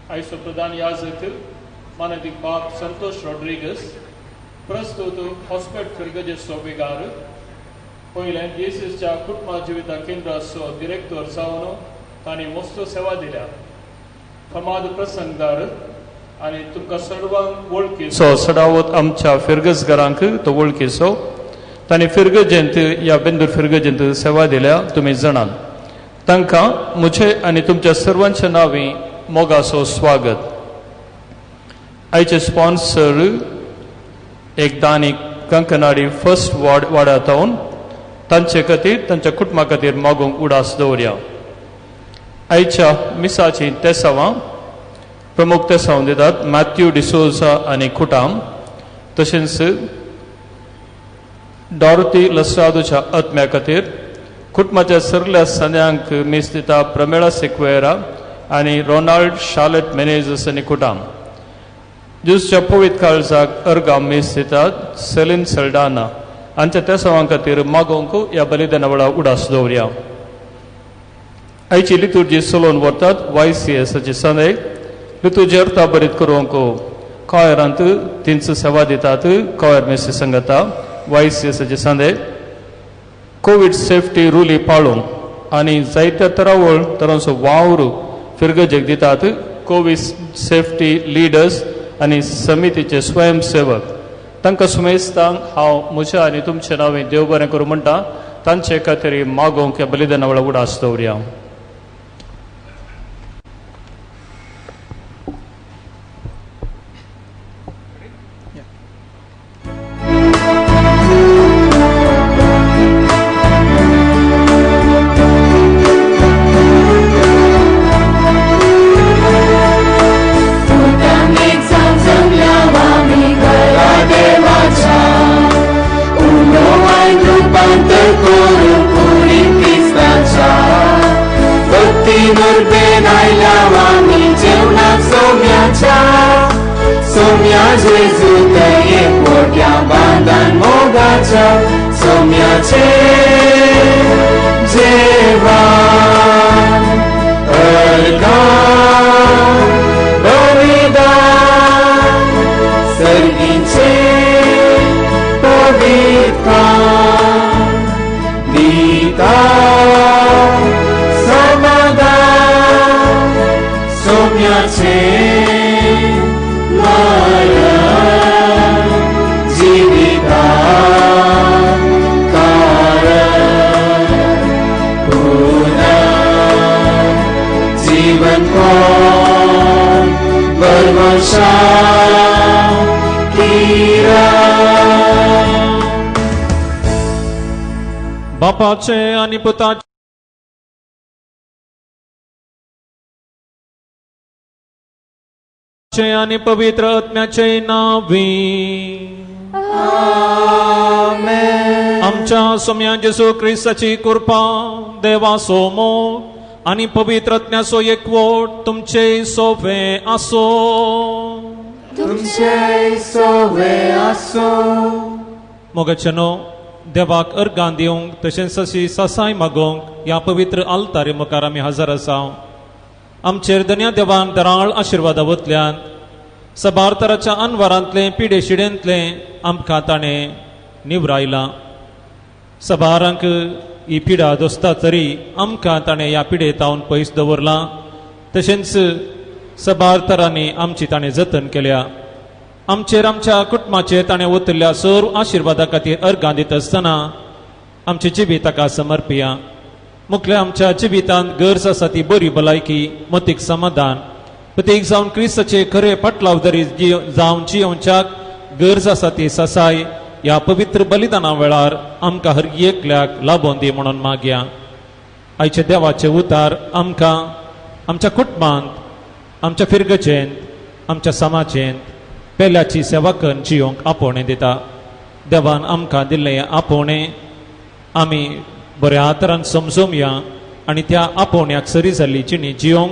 आयचो प्रधान याजक मानदीक बाब संतोष रॉड्रिगस, प्रस्तुत हॉस्पेट फिर्गजेचो विगार, पयलें जेसीसच्या कुटुंबा जिविता केंद्राचो डिरेक्टर जावन तांणी मस्त सेवा दिल्या. फमाद प्रसंगदार आनी तुमकां सर्वांक वळखीचो सडावत आमच्या फिर्गज घरांक तो वळखीचो. तांणी फिर्गजेंत ह्या बेंदूर फिर्गजेंत सेवा दिल्या. तुमी जाणात तांकां म्हजें आनी तुमच्या सर्वांच्या नांवी मोगाचो स्वागत. आयचे स्पॉन्सर एक दानी कंकनाडी फर्स्ट वॉर्ड वाड्यातावन तांचे खातीर तांच्या कुटुंबा खातीर मागूंक उडास दवरया. आयच्या मिसाची तेसावां प्रमुख तेसांव दितात मॅथ्यू डिसोजा आनी कुटाम, तशेंच डॉरती लस्रादूच्या आत्म्या खातीर कुटुंबाच्या सरल्या सन्यांक मीस दिता प्रमेळा सिक्वेरा आनी रोनाल्ड शार्लट मेनेजस आनी कुटाम. ज्यूसच्या पवित्र काळजाक अर्गां मीस दितात सेलीन सल्डाना. आमच्या तेसावां खातीर मागोवंक ह्या बलिदाना वेळार उडास दवरया. आयची लितुर्जी चलोवन व्हरतात वाय सी एसाची संदय. लितुर्जी अर्था बरीत करूंक कॉयरांत तींच सेवा दितात कॉयर मेसी संगता वाय सी एसाची संदय. कोवीड सेफ्टी रुली पाळूंक आनी जायत्या तरावळ तरांचो वावर फिर्गजेक दितात कोवीड सेफ्टी लिडर्स आनी समितीचे स्वयंसेवक. तांकां सुमेस्तांक हांव म्हज्या आनी तुमचें नांवें देव बरें करूं म्हणटा. तांचे खातीर मागोवंक ह्या बलिदाना वेळार उडास दवरया. बापाचे आनी पुताचे आनी पवित्र आत्म्याचे नांवी आमेन. आमच्या सोम्या जेजू क्रिस्ताची कृपा, देवाचो मोग आनी पवित्र आत्म्याचो एकवट तुमचे सोवे आसो. तुमचे सोवे आसो. मोगाचे न्हू देवाक अर्गां दिवंक तशेंच अशी सासाय मागोवंक ह्या पवित्र आल्तारे मुखार आमी हजर आसा. आमचेर दन्या देवान दराळ आशिर्वादा वतल्यान सबार तराच्या अनवारांतलें पिडे शिडेंतलें आमकां ताणें निवरायलां. सबारांक ही पिडा दोसता तरी आमकां ताणें ह्या पिडे तावन पयस दवरलां. तशेंच सबार तरांनी आमची ताणें जतन केल्या. आमचेर आमच्या कुटुंबाचेर ताणें ओतिल्ल्या सर्व आशिर्वादा खातीर अर्गां दित आसतना आमची जिवीत ताका समर्पिया. मुखल्या आमच्या जिवितांत गरज आसा ती बरी भलायकी, मतीक समाधान, प्रतीक जावन क्रिस्ताचे खरे पाटलावदारी जावन जियोवच्याक गरज आसा ती सासाय ह्या पवित्र बलिदाना वेळार आमकां हर एकल्याक लाबोवन दी म्हणून मागया. आयचे देवाचे उतार आमकां आमच्या कुटुंबांत, आमच्या फिर्गजेंत, आमच्या समाजेंत पेल्याची सेवा करून जियोंक आपोवणें दिता. देवान आमकां दिल्लें आपोवणें आमी बऱ्या तरान समजोवया आनी त्या आपोवण्याक सरी जाल्ली जिणी जियोंक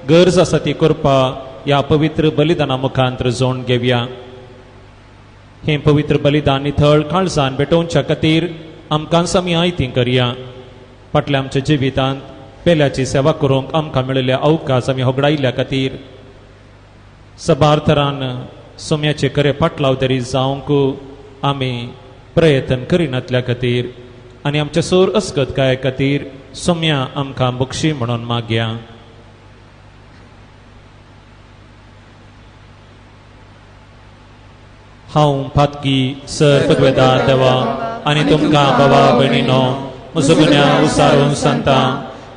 गरज आसा ती करपा ह्या पवित्र बलिदाना मुखांत जोड घेवया. हें पवित्र बलिदान निथळ काळजान भेटोवच्या खातीर आमकां आमी आयती करया. फाटल्या आमच्या जिवितांत पेल्याची सेवा करूंक आमकां मेळिल्ले अवकाश आमी होगडायिल्ल्या खातीर सबार तरान सोम्याचे खरे पाटलाव तरी जावंक आमी प्रयत्न करिनातल्या खातीर आनी आमच्या सोर अस्कतकाये खातीर सोम्या आमकां बक्षी म्हणून मागया. हांव पातकी सर पदवेदार देवा आनी तुमकां बाबा भयणीनो म्हजो गुन्यांव उसारून सांगता,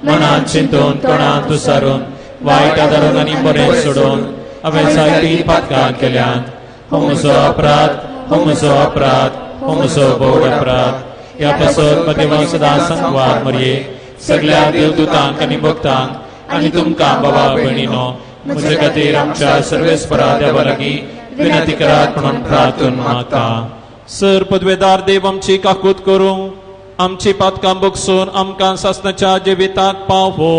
मनांत चिंतून तोंडांत उसारून वायट आदारून आनी बरें सोडून हांवें जायतीं पातकां केल्यांत. हो म्हजो अपराध, हो म्हजो अपराध, हो म्हजो भोव अपराध. ह्या पासत देवा सदां सांगवार मरये सगळ्या देवदूतांक आनी भक्तांक आनी तुमकां बाबा भयणीनो म्हजे खातीर आमच्या सर्वेस्परा देवा लागीं विनंती करात म्हणून प्रार्थून मागता. सर पदवेदार देव आमची काकूत करूं, आमची पातकां बगसून आमकां सासणाच्या जिविताक पावो.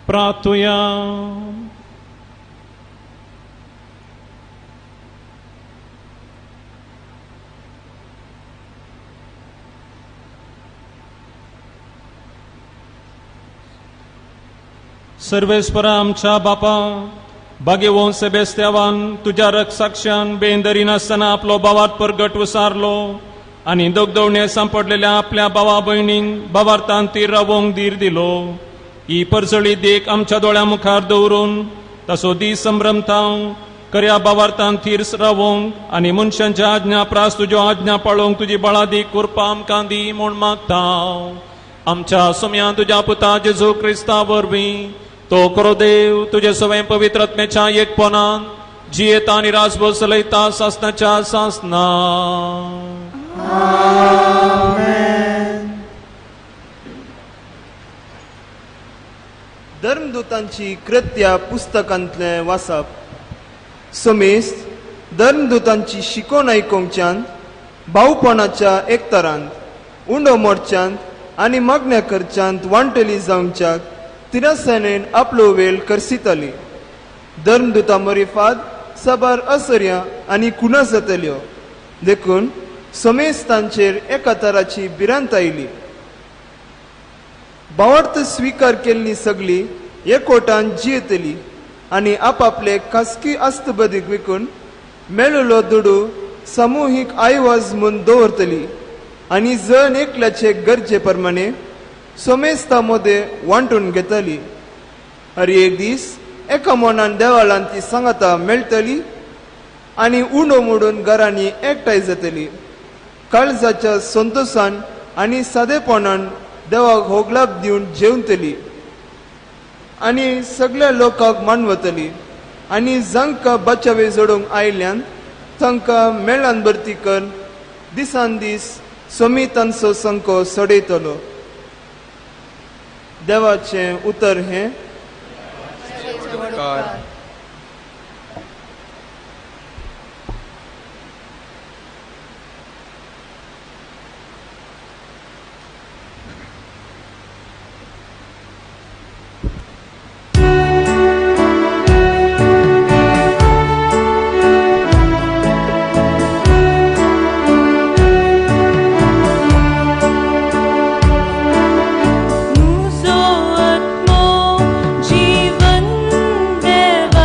प्रार्थुया. सर्वेस्परा आमच्या बापा भाग्यवंत सेबेस्त्यावान तुज्या रक्षाक्षान बेंदरी नासतना आपलो भावार्थ परगट उसारलो आनी दगदवणे सांपडलेल्या आपल्या भावा भयणींक भावार्थान तीर रावोंक धीर दिलो. ही परजळी देख आमच्या दोळ्या मुखार दवरून तसो दीस संभ्रमतांव खऱ्या भावार्थान थीर रावोंक आनी मनशांच्या आज्ञा प्रास तुज्यो आज्ञा पाळोवंक तुजी बळादी कृपा आमकां दी म्हूण मागता. आमच्या सोम्या तुज्या पुता जेजू क्रिस्ता वरवीं तो खरो देव तुजे सवें पवित्र आत्म्याच्या एकपणान जियेता आनी राजभर चलयता सासणाच्या सासना. धर्मदूतांची कृत्या पुस्तकांतलें वाचप. समेस्त धर्मदूतांची शिकोवन आयकोवच्यान भावपणाच्या एकतारांत उंडो मोडच्यांत आनी मागण्या करच्यांत वांटली जावच्याक तिरासेनेन आपलो वेळ करसिताली. धर्मदूता मरिफाद साबार असर्या आनी खुणा जातल्यो देखून समेस्तांचेर एका तराची भिरांत आयली. भावार्थ स्विकार केल्ली सगळी एकवटान जियेतली आनी आपापले खासगी आस्तबदीक विकून मेळिल्लो दुडू सामुहीक आयवाज म्हूण दवरतली आनी जण एकल्याचे गरजे प्रमाणे सोमेस्ता मदें वांटून घेतली. हर एक दीस एका मनान देवाळांत ती सांगाता मेळटली आनी उंडो मोडून घरांनी एकठांय जातली. काळजाच्या संतोशान आनी सादेपणान देवाक होगलाप दिवन जेवतली आनी सगळ्या लोकांक मानवतली आनी जांकां बचावे जोडूंक आयल्यान तांकां मेळान भरती कर दिसान दीस सोमी तांचो संको सडयतलो. देवाचें उतर हें. मुजो आत्मो जीवन देवा.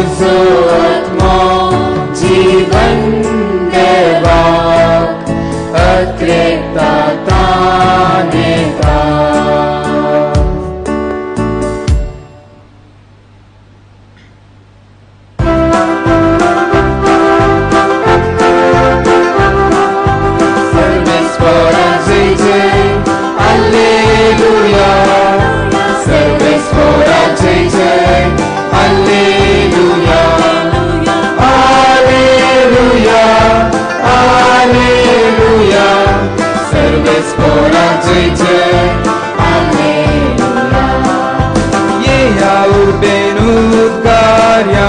मुजो आत्मो जीवन देवाक अत्रेकता तानेता. सर्वेस्परा जय जय alleluia, सर्वेस्परा जय जय alleluia, alleluia, alleluia, सर्वेस्परा जय जय alleluia. येया उर्बेन उद्गार्या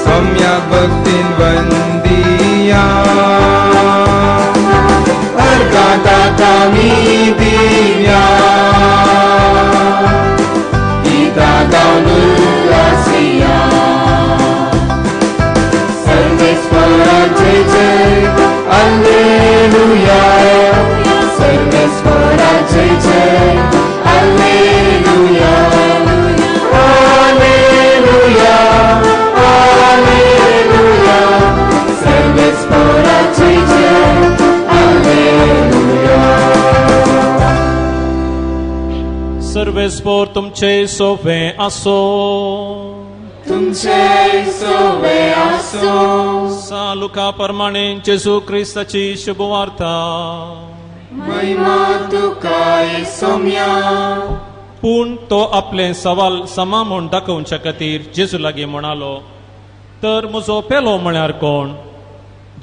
सौम्या भक्तीन वंदिया, अर्घां ताका आमी दिव्या, गीतां गावन उल्हासिया. सर्वेस्परा जय जय alleluia, सर्वेस्परा जय जय alleluia, alleluia, alleluia, सर्वेस्परा जय जय alleluia. सर्वेस्पोर तुमचे सोवे आसो, तुमचे सोवे आसो. सा लुका प्रमाणे जेजू क्रिस्ताची शुभवार्ता. महिमा तुका सोम्या. पूण तो आपले सवाल समा म्हूण दाखोवच्या खातीर जेजू लागीं म्हणालो, तर म्हजो पेलो म्हळ्यार कोण?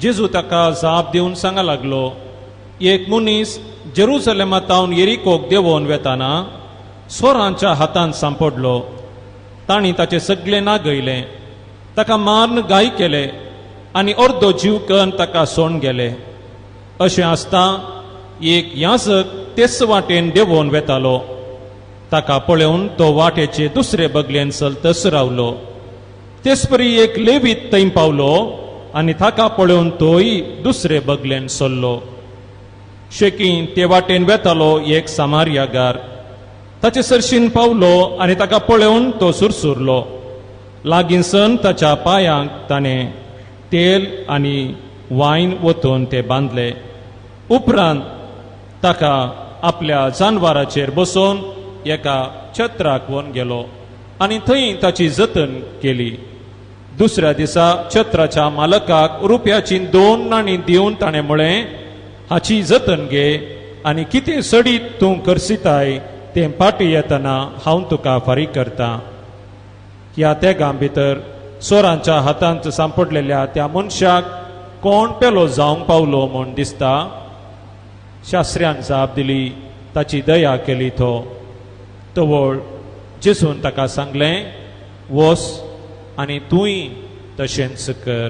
जेजू ताका जाप दिवन सांगा लागलो, एक मनीस जेरुसलेमा तावन येरिकोक देंवोन वेताना सोरांच्या हातान सांपडलो. तांणी ताचे सगळे नागयले, ताका मारून घाय केले आनी अर्दो जीव करून ताका सोडून गेले. अशें आसता एक याजक तेच वाटेन देंवोन वेतालो. ताका पळोवन तो वाटेचे दुसरे बगलेन चलतच रावलो. तेचपरी एक लेवीत थंय पावलो आनी ताका पळोवन तोय दुसरे बगलेन सरलो. शेकीं ते वाटेन वेतालो एक सामारियागार, ताचे सरशीन पावलो आनी ताका पळोवन तो सुरसुरलो. लागीं सन ताच्या पांयांक ताणें तेल आनी वायन ओतून ते बांदले. उपरांत ताका आपल्या जानवराचेर बसोवन एका छत्राक व्हरून गेलो आनी थंय ताची जतन केली. दुसऱ्या दिसा छत्राच्या मालकाक रुपयाची 2 नाणीं दिवन ताणें म्हळें, हाची जतन घे आनी कितें सडीत तूं करसिताय तें फाटीं येतना हांव तुका फारीक करता. ह्या तेगां भितर चोरांच्या हातांत सांपडलेल्या त्या मनशाक कोण पेलो जावंक पावलो म्हूण दिसता? शास्त्र्यान जाप दिली, ताची दया केली तो. तवळ जेजून ताका सांगलें, वस आनी तूंय तशेंच कर.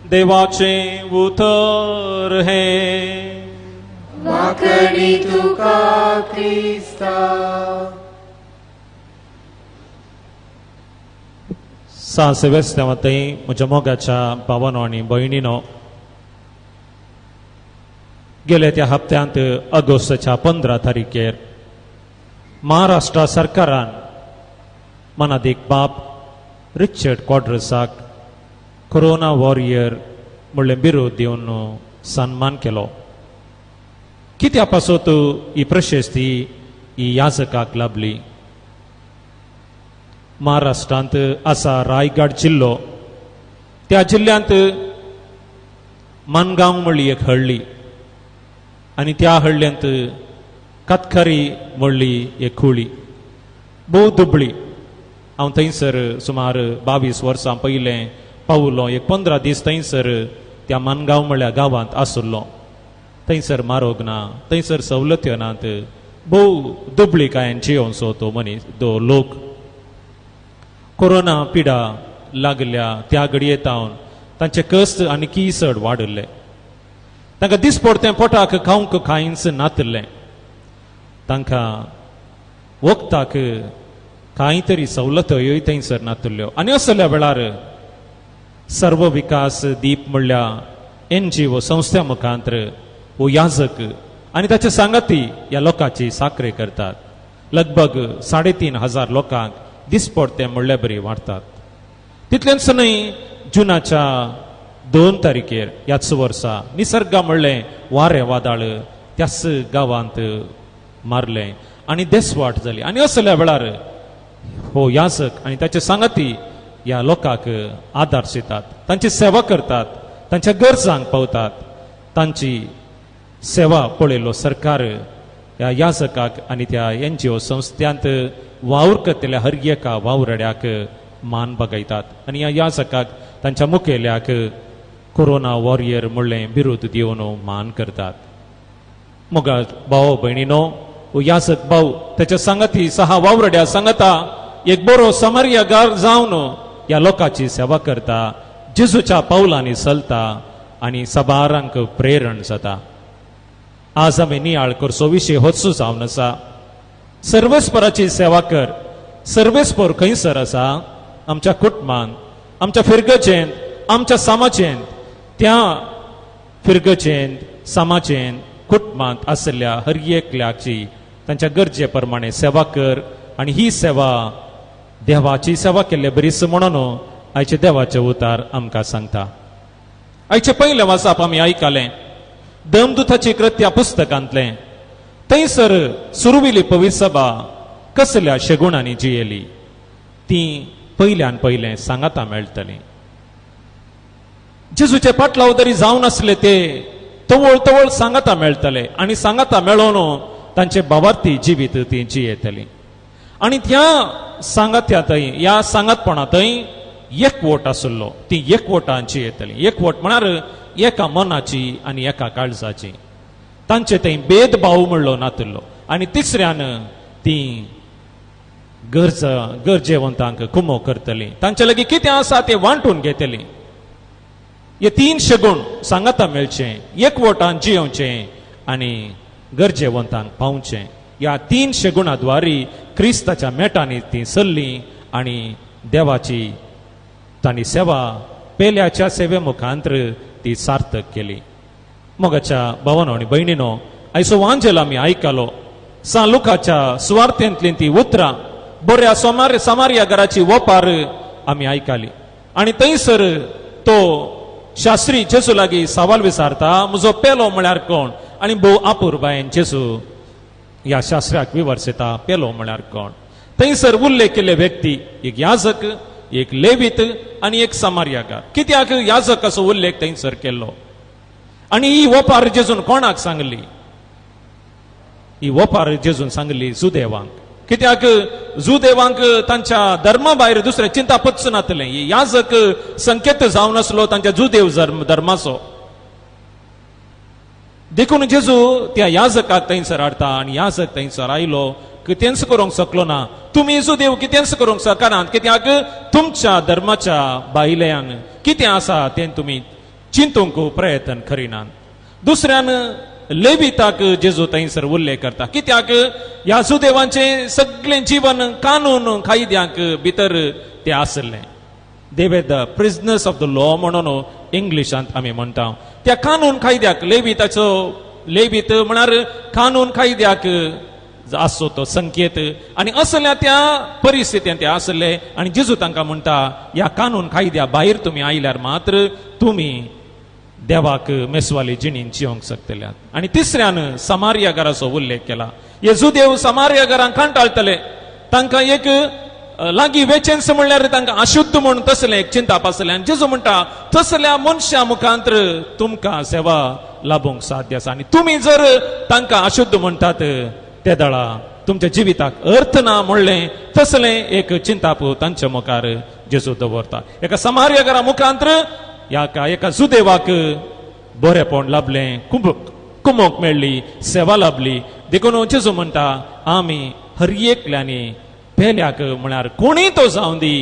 देवाचें उतर हें. वाकडी तुका क्रिस्ता. सा सेवेस्त्यांव म्हज्या मोगाच्या भावानो आनी भयणीनो, गेल्या त्या हप्त्यांत ऑगस्टाच्या 15 तारखेर महाराष्ट्र सरकारान मनादीक बाप रिचर्ड क्वाड्रसाक कोरोना वॉरियर म्हणलें बिरूद दिवन सन्मान केलो. कित्या पासत ही प्रशस्ती ही याजकाक लाभली? महाराष्ट्रांत आसा रायगड जिल्लो, त्या जिल्ल्यांत मानगांव म्हणली एक हळ्ळी आनी त्या हळ्ळ्यांत कातकरी म्हणली एक खुळी भोव दुबळी. हांव थंयसर सुमार 22 वर्सां पयलें पावलो, एक 15 दीस थंयसर त्या मानगांव म्हणल्या गांवांत आशिल्लो. थंयसर मारोग ना, थंयसर सवलत्यो नात, भोव दुबळीकायेन जियोवचो तो मनीस तो लोक. कोरोना पिडा लागल्या त्या घडये तावन तांचे कश्ट आनी की चड वाडिल्ले. तांकां दिसपडतें पोटाक खावंक कांयच नातिल्लें. तांकां वखदाक कांय तरी सवलतयोय थंयसर नातिल्ल्यो. आनी असल्या वेळार सर्व विकास दीप म्हणल्या एनजीओ संस्था मुखांतर हो याजक आनी ताचे सांगाती ह्या लोकांची साकरे करतात. लगभग 3,500 लोकांक दिसपडते म्हणले बरी वाडटात. तितलेंच न्हय, जुनाच्या 2 तारखेर ह्याच वर्सा निसर्गा म्हणलें वारें वादळ त्याच गांवांत मारलें आनी देसवाट जाली. आनी असल्या वेळार हो याजक आनी ताचे सांगाती ह्या लोकांक आदार दितात, तांची सेवा करतात, तांच्या गरजांक पावतात. तांची सेवा पळयलो सरकार ह्या याजकाक आनी त्या एनजीओ संस्थ्यांत वावर करतल्या हर एका वावरड्याक मान बगयतात आनी ह्या याजकाक तांच्या मुखेल्याक कोरोना वॉरियर म्हणलें बिरुद दिवन मान करतात. मोगा भाव भयणीनो, याजक भाव त्याच्या सांगाती 6 वावरड्या सांगता एक बरो समार्यागार जावन ह्या लोकांची सेवा करता, जेजूच्या पावलांनी चलता आनी सबारांक प्रेरण जाता. आज आमी नियाळ करचो विशय होच जावन आसा, सर्वेस्पराची सेवा कर. सर्वेस्पर खंयसर आसा? आमच्या कुटुंबान, आमच्या फिरगचेंत, आमच्या समाजेंत. त्या फिरगचेंत, समाजेंत, कुटुंबांत आशिल्ल्या हर एकल्याची तांच्या गरजे प्रमाणे सेवा कर आनी ही सेवा देवाची सेवा केल्ले बरीच म्हणून आयचे देवाचे उतार आमकां सांगता. आयचे पयलें वाचप आमी आयकलें दमदुताची कृत्या पुस्तकांतलें. थंयसर सुरविली पवित्र सभा कसल्या शेगुणांनी जियेली ती पयल्यान पयलें सांगाता मेळटली. जेजूचे पाटलाव तरी जावन आसले ते तवळ तवळ सांगाता मेळटले आनी सांगाता मेळोवन तांचे भावार्थी जिवीत ती जियेतली. आनी त्या सांगात्या थंय, ह्या सांगातपणा थंय एकवट आशिल्लो, ती एकवटान जियेतली. एकवट म्हळ्यार एका मनाची आनी एका काळजाची. तांचे थंय भेदभाव म्हणलो नातिल्लो. आनी तिसऱ्यान ती गरजेवंतांक कुमो करतली, तांचे लागीं कितें आसा तें वांटून घेतली. हे 3 शेगुण सांगाता मेळचें, एकवटान जियोवचें आनी गरजेवंतांक पावचें. ह्या 3 शेगुणा द्वारी क्रिस्ताच्या मेटांनी ती चल्ली आनी देवाची तांणी सेवा पेल्याच्या सेवे मुखांतर ती सार्थक केली. मोगाच्या भावानो आनी भयणीनो, आयचो वांजेल आमी आयकलो. सान लुकाच्या सुवार्थेंतली ती उतरां, बऱ्या समार्या घराची वपार आमी आयकली. आनी थंयसर तो शास्त्री जेजू लागीं सवाल विचारता, म्हजो पेलो म्हळ्यार कोण? आनी भोव आपुरबायेन जेजू ह्या शास्त्र्याक विवर्सता, पेलो म्हळ्यार कोण? थंयसर उल्लेख केल्ले व्यक्ती एक याजक, एक लेवीत आनी एक समार्याकार. कित्याक याजकाचो उल्लेख थंयसर केल्लो? आनी ही वपार जेजून कोणाक सांगली? ही वपार जेजून सांगली जुदेवांक. कित्याक जुदेवांक तांच्या धर्मा भायर दुसरें चिंता पच नातलें. याजक संकेत जावन आसलो तांच्या जुदेव धर्माचो. देखून जेजू त्या याजकाक थंयसर हाडटा आनी याजक थंयसर आयलो, कितेंच करूंक शकलो ना. तुमी जुदेव कितेंच करूंक शकनात, कित्याक तुमच्या धर्माच्या भायल्यान कितें आसा तें तुमी चिंतूंक प्रयत्न करिनात. दुसऱ्यान लेविताक जेजू थंयसर उल्लेख करता, कित्याक ह्या जुदेवांचें सगळें जीवन कानून कायद्यांक भितर तें आसलें. They were the prisoners of the law म्हणून इंग्लिशांत आमी म्हणटा. त्या कानून कायद्याक लेविताचो, लेवीत म्हळ्यार कानून कायद्याक आसचो तो संकेत. आनी असल्या त्या परिस्थितींत ते आसले आनी जेजू तांकां म्हणटा, ह्या कानून कायद्या भायर तुमी आयल्यार मात्र तुमी देवाक मेसवाली जिणेन जिवंक शकतल्यात. आनी तिसऱ्यान समार्या घराचो उल्लेख केला. हे जुदेव समार्या घरांक कंटाळटले, तांकां एक लागीं वेचेंस म्हणल्यार तांकां अशुद्ध म्हूण तसलें एक चिंताप आसलें. आनी जेजू म्हणटा, तसल्या मनशा मुखांतर तुमकां सेवा लाभूंक साध्य आसा आनी तुमी जर तांकां अशुद्ध म्हणटात ते दळा तुमच्या जिविताक अर्थ ना म्हणलें तसलें एक चिंताप तांच्या मुखार जेजू दवरता. एका समार्या घरा मुखांतर ह्या एका जुदेवाक बरेपण लाभलें, कुमोक मेळ्ळी, सेवा लाभली. देखून जेजू म्हणटा, आमी हर एकल्यांनी पेल्याक म्हळ्यार कोणीय तो जावं दी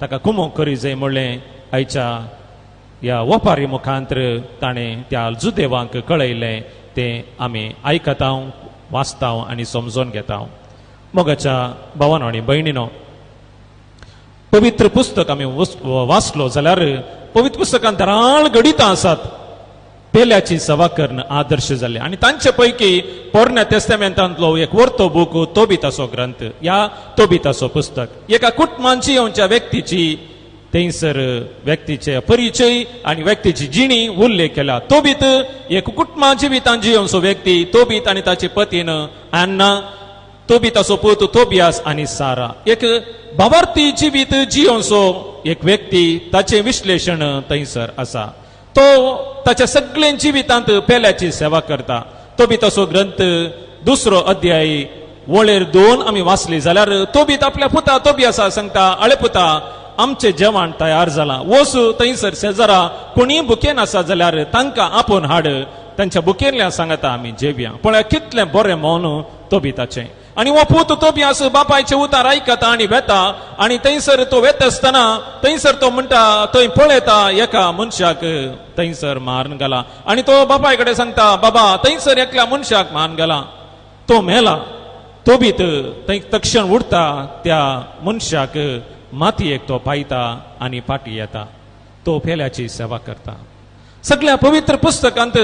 ताका कुमोक करी जाय म्हणलें आयच्या ह्या वपारी मुखांतर ताणें त्या जुदेवांक कळयलें. तें आमी आयकता, वाचता आनी समजून घेता. मोगाच्या भावानो आनी भयणीनो, पवित्र पुस्तक आमी वाचलो जाल्यार पवित्र पुस्तकांत धाराळ गणितां आसात. पेल्याची सेवा करून आदर्श जाले. आनी तांचे पैकी पोरण्या तेस्तामेंतांतलो एक वर्तो बूक तोबिताचो ग्रंथ, ह्या तोबिताचो पुस्तक एका कुटुंबांची येवच्या व्यक्तीची थंयसर व्यक्तीचे परिचय आनी व्यक्तीची जिणी उल्लेख केला. तोबीत एक कुटुंबा जिवितान जियोवचो व्यक्ती, तोबीत आनी ताचे पतीन अन्ना, तोबिताचो पूत तोबियास आनी सारा, एक भावार्थी जिवीत जियोवचो एक व्यक्ती, ताचें विश्लेशण थंयसर आसा. तो ताच्या सगळे जिवितांत पेल्याची सेवा करता. तोबिताचो ग्रंथ 2 अध्याय वळेर 2 आमी वाचली जाल्यार तोबीत आपल्या पुता तोबियासा सांगता, अळे पुता, आमचें जेवण तयार जालां, वच थंयसर शेजरा कोणीय भुकेन आसा जाल्यार तांकां आपोवन हाड, तांच्या भुकेनल्यान सांगता आमी जेवया. पळय कितलें बरें मन तोबिताचें. आनी हो पूत तोबियास बापायचें उतार आयकता आनी वेता. आनी थंयसर तो वेता आसतना थंयसर तो म्हणटा, थंय पळयता एका मनशाक थंयसर मारून घाला. आनी तो बापाय कडेन सांगता, बाबा थंयसर एकल्या मनशाक मारून घाला, तो मेला. तोबीत थंय तक्षण उठता, त्या मनशाक मातयेक तो पायता आनी फाटी येता. तो पेल्याची सेवा करता. सगळ्या पवित्र पुस्तकांत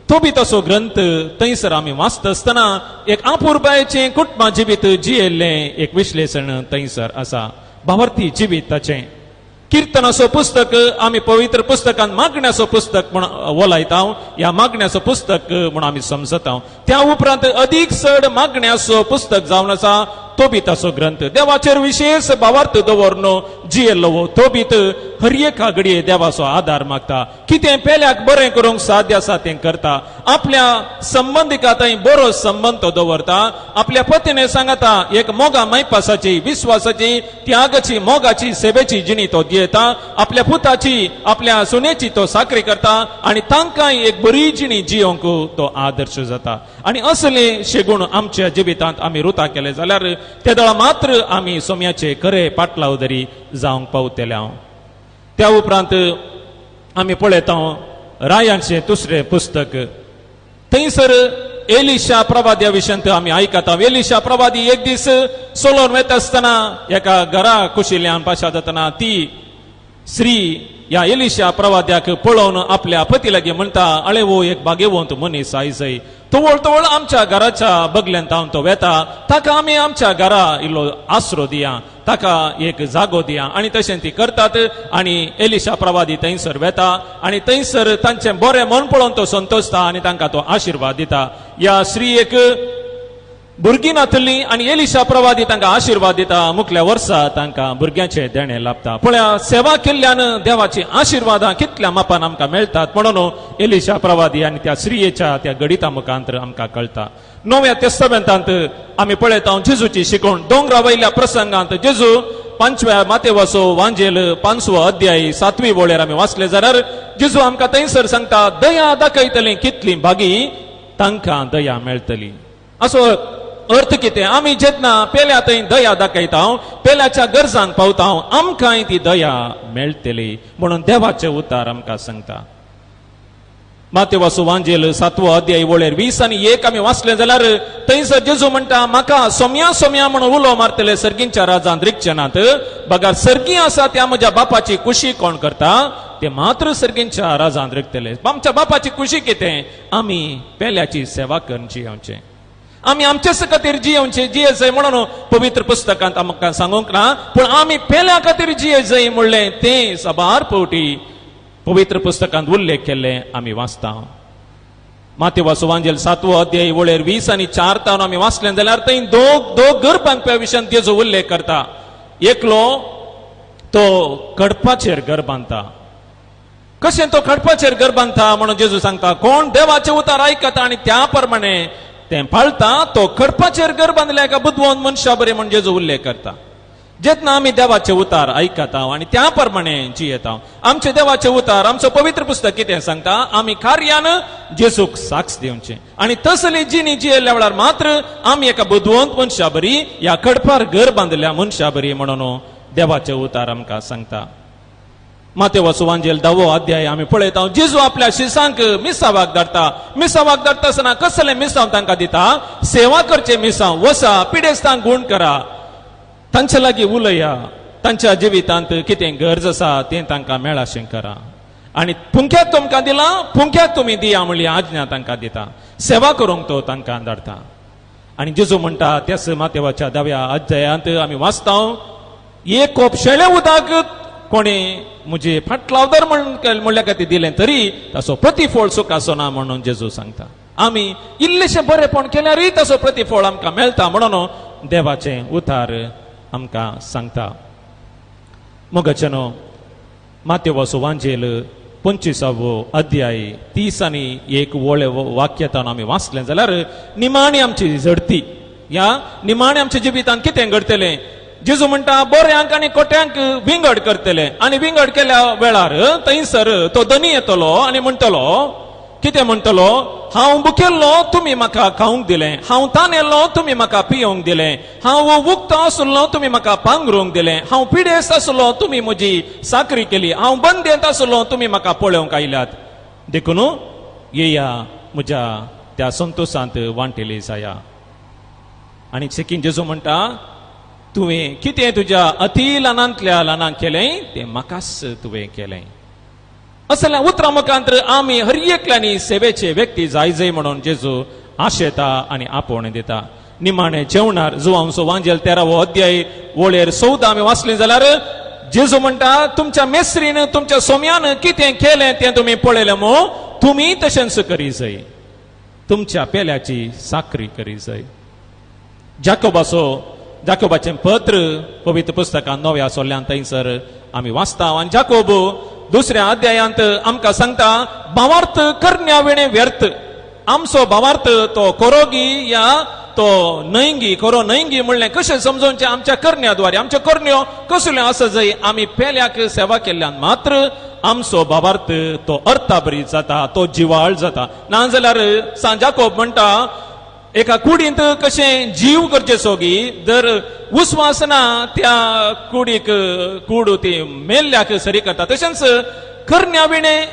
तोबिताचो ग्रंथ थंयसर आमी वाचता आसतना एक आपुरबायेचें कुटुंबा जिवीत जियेल्लें एक विश्लेशण थंयसर आसा, भावार्थी जिवीत ताचें. किर्तनाचो पुस्तक आमी पवित्र पुस्तकांत मागण्याचो पुस्तक म्हूण वलायता, ह्या मागण्याचो पुस्तक म्हूण आमी समजता. त्या उपरांत अदीक चड मागण्याचो पुस्तक जावन आसा तोबिताचो ग्रंथ. देवाचेर विशेष भावार्थ दवरून जियेल्लो हो तोबीत हर एका घडये देवाचो आदार मागता. कितें पेल्याक बरें करूंक साध्य आसा तें करता. आपल्या संबंदिका थंय बरो संबंद तो दवरता. आपल्या पतीने सांगता एक मोगा मायपासाची, विस्वासाची, त्यागाची, मोगाची, सेवेची जिणी तो दियता. आपल्या पुताची, आपल्या सुनेची तो साकरी करता आनी तांकांय एक बरी जिणी जियोंक तो आदर्श जाता. आनी असले शेगूण आमच्या जिवितांत आमी रुता केले जाल्यार तेदळा मात्र आमी सोम्याचे खरे पाटलाव तरी जावंक पावतले. त्या उपरांत आमी पळयता रायांचें दुसरें पुस्तक. थंयसर एलिशा प्रवाद्या विशयांत आमी आयकता. एलिशा प्रवादी एक दीस चलोवन वता आसतना एका घरा कुशिल्ल्यान पाशा जातना ती स्त्री ह्या एलिशा प्रवाद्याक पळोवन आपल्या पती लागीं म्हणटा, अळे वो एक भाग्यवंत मनीस आयजय, तवळ तवळ आमच्या घराच्या बगल्यान तावन तो वेता, ताका आमी आमच्या घरा इल्लो आसरो दिया, ताका एक जागो दिया. आनी तशें ती करतात. आनी एलिशा प्रवादी थंयसर वेता आनी थंयसर तांचें बरें मन पळोवन तो संतोषता आनी तांकां तो आशिर्वाद दिता. ह्या स्त्रीयेक भुरगीं नातली आनी एलिशा प्रवादी तांकां आशिर्वाद दिता. मुखल्या वर्सा तांकां भुरग्यांचें देणें लाभता. पळया सेवा केल्ल्यान देवाची आशिर्वादां कितल्या मापान आमकां मेळटात म्हणून एलिशा प्रवादी आनी त्या स्त्रियेच्या त्या गणिता मुखांतर आमकां कळटा. नव्या तेस्तामेंतांत आमी पळयता जेजूची शिकवण. दोंगरा वयल्या प्रसंगांत जेजू 5व्या मातेवाचो वांजेल 5वो अध्याय 7वी वळेर आमी वाचले जाल्यार जेजू आमकां थंयसर सांगता, दया दाखयतली कितली भागी तांकां दया मेळटली. असो अर्थ कितें? आमी जेन्ना पेल्या थंय दया दाखयता, पेल्याच्या गरजांक पावता, आमकांय ती दया मेळटली म्हणून देवाचें उतार आमकां सांगता. मातेवाचो वांजेल 7वो अध्याय वळेर 20 आनी 1 आमी वाचले जाल्यार थंयसर जेजू म्हणटा, म्हाका सोम्या सोम्या म्हणून उलो मारतले सर्गींच्या राजांत रिगचे नात, बगर सर्गी आसा त्या म्हज्या बापाची कुशी कोण करता ते मात्र सर्गींच्या राजांत रिगतले. आमच्या बापाची कुशी कितें? आमी पेल्याची सेवा करून जियोवचें, आमी आमचेच खातीर जियोवचें जिये जाय म्हणून पवित्र पुस्तकांत आमकां सांगूंक ना, पूण आमी पेल्या खातीर जिये जाय म्हणलें तें साबार फावटी पवित्र पुस्तकांत उल्लेख केल्ले आमी वाचता. मातेवाचो वांजेल 7वो अध्याय वळेर 20 आनी 4 तावन आमी वाचलें जाल्यार थंय दोग घर बांदप्या विशयान तेजो उल्लेख करता. एकलो तो कडपाचेर घर बांदता. कशें तो कडपाचेर घर बांदता म्हणून जेजू सांगता, कोण देवाचे उतार आयकता आनी त्या प्रमाणे तें पाळता तो कडपाचेर घर बांदल्या एका बुदवंत मनशा बरें म्हण जेजू उल्लेख करता. जेन्ना आमी देवाचे उतार आयकता आनी त्या प्रमाणे जियेता, आमचे देवाचे उतार आमचो पवित्र पुस्तक कितें सांगता, आमी कार्यान जेजूक साक्ष दिवचें आनी तसली जिणी जियेल्ल्या वेळार मात्र आमी एका बुदवंत मनशा बरी ह्या कडपार घर बांदल्या मनशा बरी म्हणून देवाचे उतार आमकां सांगता. मातेवाचो वांजेल 10वो अध्याय आमी पळयता, जेजू आपल्या शिसांक मिसावाक धाडटा. मिसावाक धाडटा आसतना कसलें मिसांव तांकां दिता? सेवा करचें मिसांव, वसा पिडेस्तांक गूण करा, तांचे लागीं उलया, तांच्या जिवितांत कितें गरज आसा तें तांकां मेळाशें करा. आनी पुंक्याक तुमकां दिलां, पुंक्याक तुमी दिया म्हणली आज्ञा तांकां दिता. सेवा करूंक तो तांकां धाडटा. आनी जेजू म्हणटा त्याच मातेवाच्या 10व्या अध्यायांत आमी वाचता, एक कोप शेळे उदक कोणी म्हजे फाटलावदर म्हणल्या खातीर दिलें तरी ताचो प्रतिफळ सुख आसना म्हणून जेजू सांगता. आमी इल्लेशें बरेपण केल्यारय ताचो प्रतिफळ आमकां मेळटा म्हणून देवाचें उतार आमकां सांगता. मोगाच्यानो, मातेवाचो वांजेल 25वो अध्याय 30 आनी 1 वळे वाक्यतान आमी वाचलें जाल्यार निमाणी आमची झडती, ह्या निमाणी आमच्या जिवितान कितें घडटलें? जेजू म्हणटा बऱ्यांक आनी कोट्यांक विंगड करतले आनी विंगड केल्या वेळार थंयसर तो धनी येतलो आनी म्हणटलो, कितें म्हणटलो? हांव भुकेल्लो तुमी म्हाका खावंक दिलें, हांव तानेल्लो तुमी म्हाका पियोंक दिलें, हांव उक्तो आसलो तुमी म्हाका पांगरूंक दिलें, हांव पिडेस्त आसलो तुमी म्हजी साकरी केली, हांव बंदेंत आसलो तुमी म्हाका पळोवंक आयल्यात. देखून येया म्हज्या त्या संतोशांत वांटेली जाया. आनी सेकीन जेजू म्हणटा, तुवें कितें तुज्या अती ल्हानांतल्या ल्हानांक केलें तें म्हाकाच तुवें केलें. असल्या उतरां मुखांतर आमी हर एकल्यांनी सेवेचे व्यक्ती जाय जाय म्हणून जेजू आशेता आनी आपोवणें दिता. निमाणें जेवणार जुवांचो वांजेल 13वो अध्याय वळेर 14 आमी वाचली जाल्यार जेजू म्हणटा, तुमच्या मेस्त्रीन तुमच्या सोम्यान कितें केलें तें तुमी पळयलें मू, तुमी तशेंच करी जाय, तुमच्या पेल्याची साकरी करी जाय. जाकोबाचें पत्र पवित्र पुस्तकान 9व्या सोल्ल्यान थंयसर आमी वाचता आनी जाकोब 2ऱ्या अध्यायांत आमकां सांगता, भावार्थ करण्या वेणे व्यर्थ. आमचो भावार्थ तो कोरोगी या तो न्हंयगी, कोरो न्हंयगी म्हणलें कशें समजोवचें? आमच्या करण्या द्वारे, आमच्यो करण्यो कसल्यो आसा जंय आमी पेल्याक सेवा केल्ल्यान मात्र आमचो भावार्थ तो अर्थाबरी जाता, तो जिवाळ जाता. नाजाल्यार सांत जाकोब म्हणटा, एका कुडींत कशें जीव गरजेचो गी, जर उस्वास ना त्या कुडीक कूड ती मेल्ल्याक सरी करता, तशेंच करण्या विणें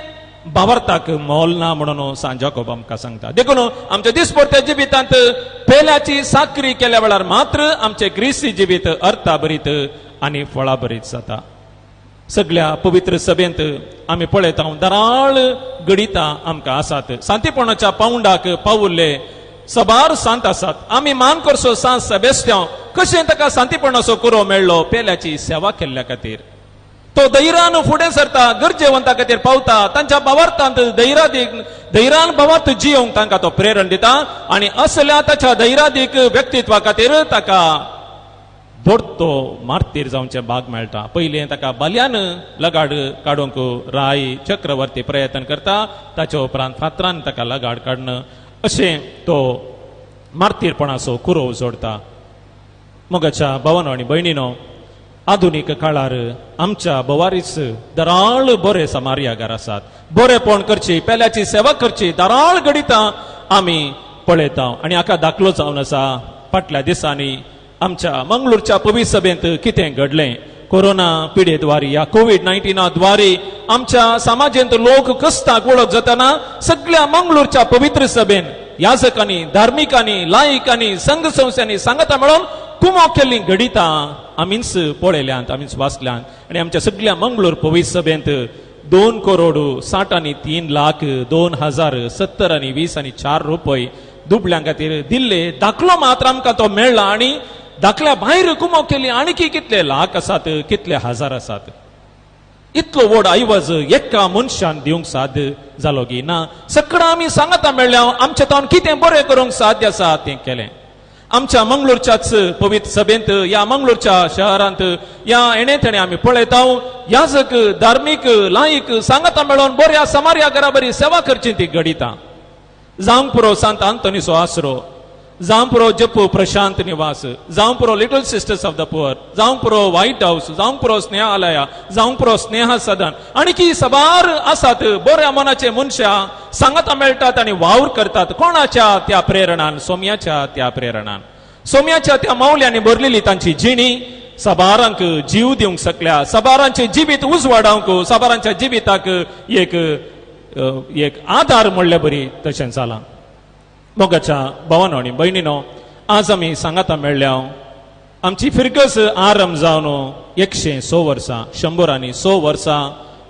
भावार्थाक मोल ना म्हणून सांत जाकोब आमकां सांगता. देखून आमच्या दिसपडत्या जिवितांत पेल्याची साकरी केल्या वेळार मात्र आमचें क्रिस्ती जिवीत अर्थाभरीत आनी फळाभरीत जाता. सगळ्या पवित्र सभेंत आमी पळयता दराळ घडितां आमकां आसात. सांतीपणाच्या पावंडाक पावुल्ले सबार सांत आसात. आमी मान करचो सांत सेबेस्त्यांव कशें ताका सांतीपणाचो कुरो मेळ्ळो? पेल्याची सेवा केल्ल्या खातीर. तो धैर्यान फुडें सरता, गरजेवंता खातीर पावता, तांच्या भावार्थांत धैर्यान भावार्थ जियोंक तांकां तो प्रेरण दिता आनी असल्या ताच्या धैर्यादीक व्यक्तित्वा खातीर ताका दोडतो मार्तीर जावचें भाग मेळटा. पयलें ताका बाल्यान लगाड काडूंक राय चक्रवर्ती प्रयत्न करता, ताच्या उपरांत फातरान ताका लगाड काडण अशें तो मार्तीरपणाचो कुरोव जोडटा. मोगाच्या भावानो आनी भयणीनो, आधुनीक काळार आमच्या भोवारीच दराळ बरे समार्यागार आसात. बरेपण करची, पेल्याची सेवा करची दराळ घडितां आमी पळयता आनी हाका दाखलो जावन आसा फाटल्या दिसांनी आमच्या मंगळूरच्या पवित्र सभेंत कितें घडलें. कोरोना पिडेद्वारे या कोवीड-19 द्वारे आमच्या समाजेंत लोक कस्ताक वळख जातना सगळ्या मंगळूरच्या पवित्र सभेन याजकांनी, धार्मिकांनी, लायकांनी, संघ संस्थांनी सांगता मेळोवन कुमो केल्ली घडितां आमीच पळयल्यांत, आमीच वाचल्यांत. आनी आमच्या सगळ्या मंगळूर पवित्र सभेंत 2 करोड 60 आनी 3 लाख 2 हजार 70 आनी 20 आनी 4 रुपये दुबल्यां खातीर दिल्ले दाखलो मात्र आमकां तो मेळ्ळा. आनी दाखल्या भायर कुमो केली आणखी कितले लाख आसात, कितले हजार आसात. इतलो व्हड ऐवज एका मनशान दिवंक साध्य जालो की ना. सगळं आमी सांगता मेळ्ळ्या आमच्या तावन कितें बरें करूंक साध्य आसा तें केलें. आमच्या मंगळूरच्याच पवित्र सभेंत, ह्या मंगळूरच्या शहरांत, ह्या हेणे तेणे आमी पळयता याजक, धार्मीक, लायक सांगता मेळोवन बऱ्या समार्या घराबरी सेवा करची ती घडितां. जावंक पुरो सांत आंतोनीचो आसरो, जावं पुरो जप्पू प्रशांत निवास, जावं पुरो little sisters of the poor, जावं पुरो व्हायट हावस, जावं पुरो स्नेहालया, जावं पुरो स्नेहा सदन, आणखी सबार आसात बऱ्या मनाचे मनशां सांगता मेळटात आनी वावर करतात. कोणाच्या त्या प्रेरणान? सोम्याच्या त्या प्रेरणान, सोम्याच्या त्या मावल्यांनी भरलेली तांची जिणी सबारांक जीव दिवंक शकल्या, सबारांचे जिवीत उजवाडावंक, सबारांच्या जिविताक एक एक आदार म्हणले बरी तशें जालां. मोगाच्या भावानो आनी भयणीनो, आज आमी सांगाता मेळ्ळ्या आमची फिरगस आरंभ जावन 106 वर्सां, 106 वर्सां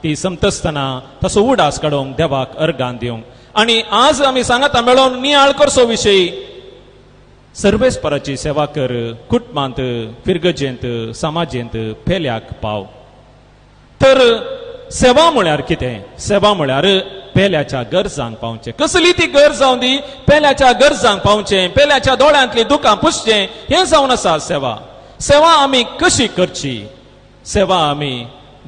ती समतसतना तसो उडास काडूंक देवाक अर्गान दिवंक. आनी आज आमी सांगाता मेळोवन नियाळ करचो विशय सर्वेस्पराची सेवा कर, कुटुंबांत, फिरगजेंत, समाजेंत पेल्याक पाव. तर सेवा म्हळ्यार कितें? सेवा म्हळ्यार पेल्याच्या गरजांक पावचें. कसली ती गरज जावं दी, पेल्याच्या गरजांक पावचें, पेल्याच्या दोळ्यांतली दुकां पुसचें, हें जावन आसा सेवा. सेवा आमी कशी करची? सेवा आमी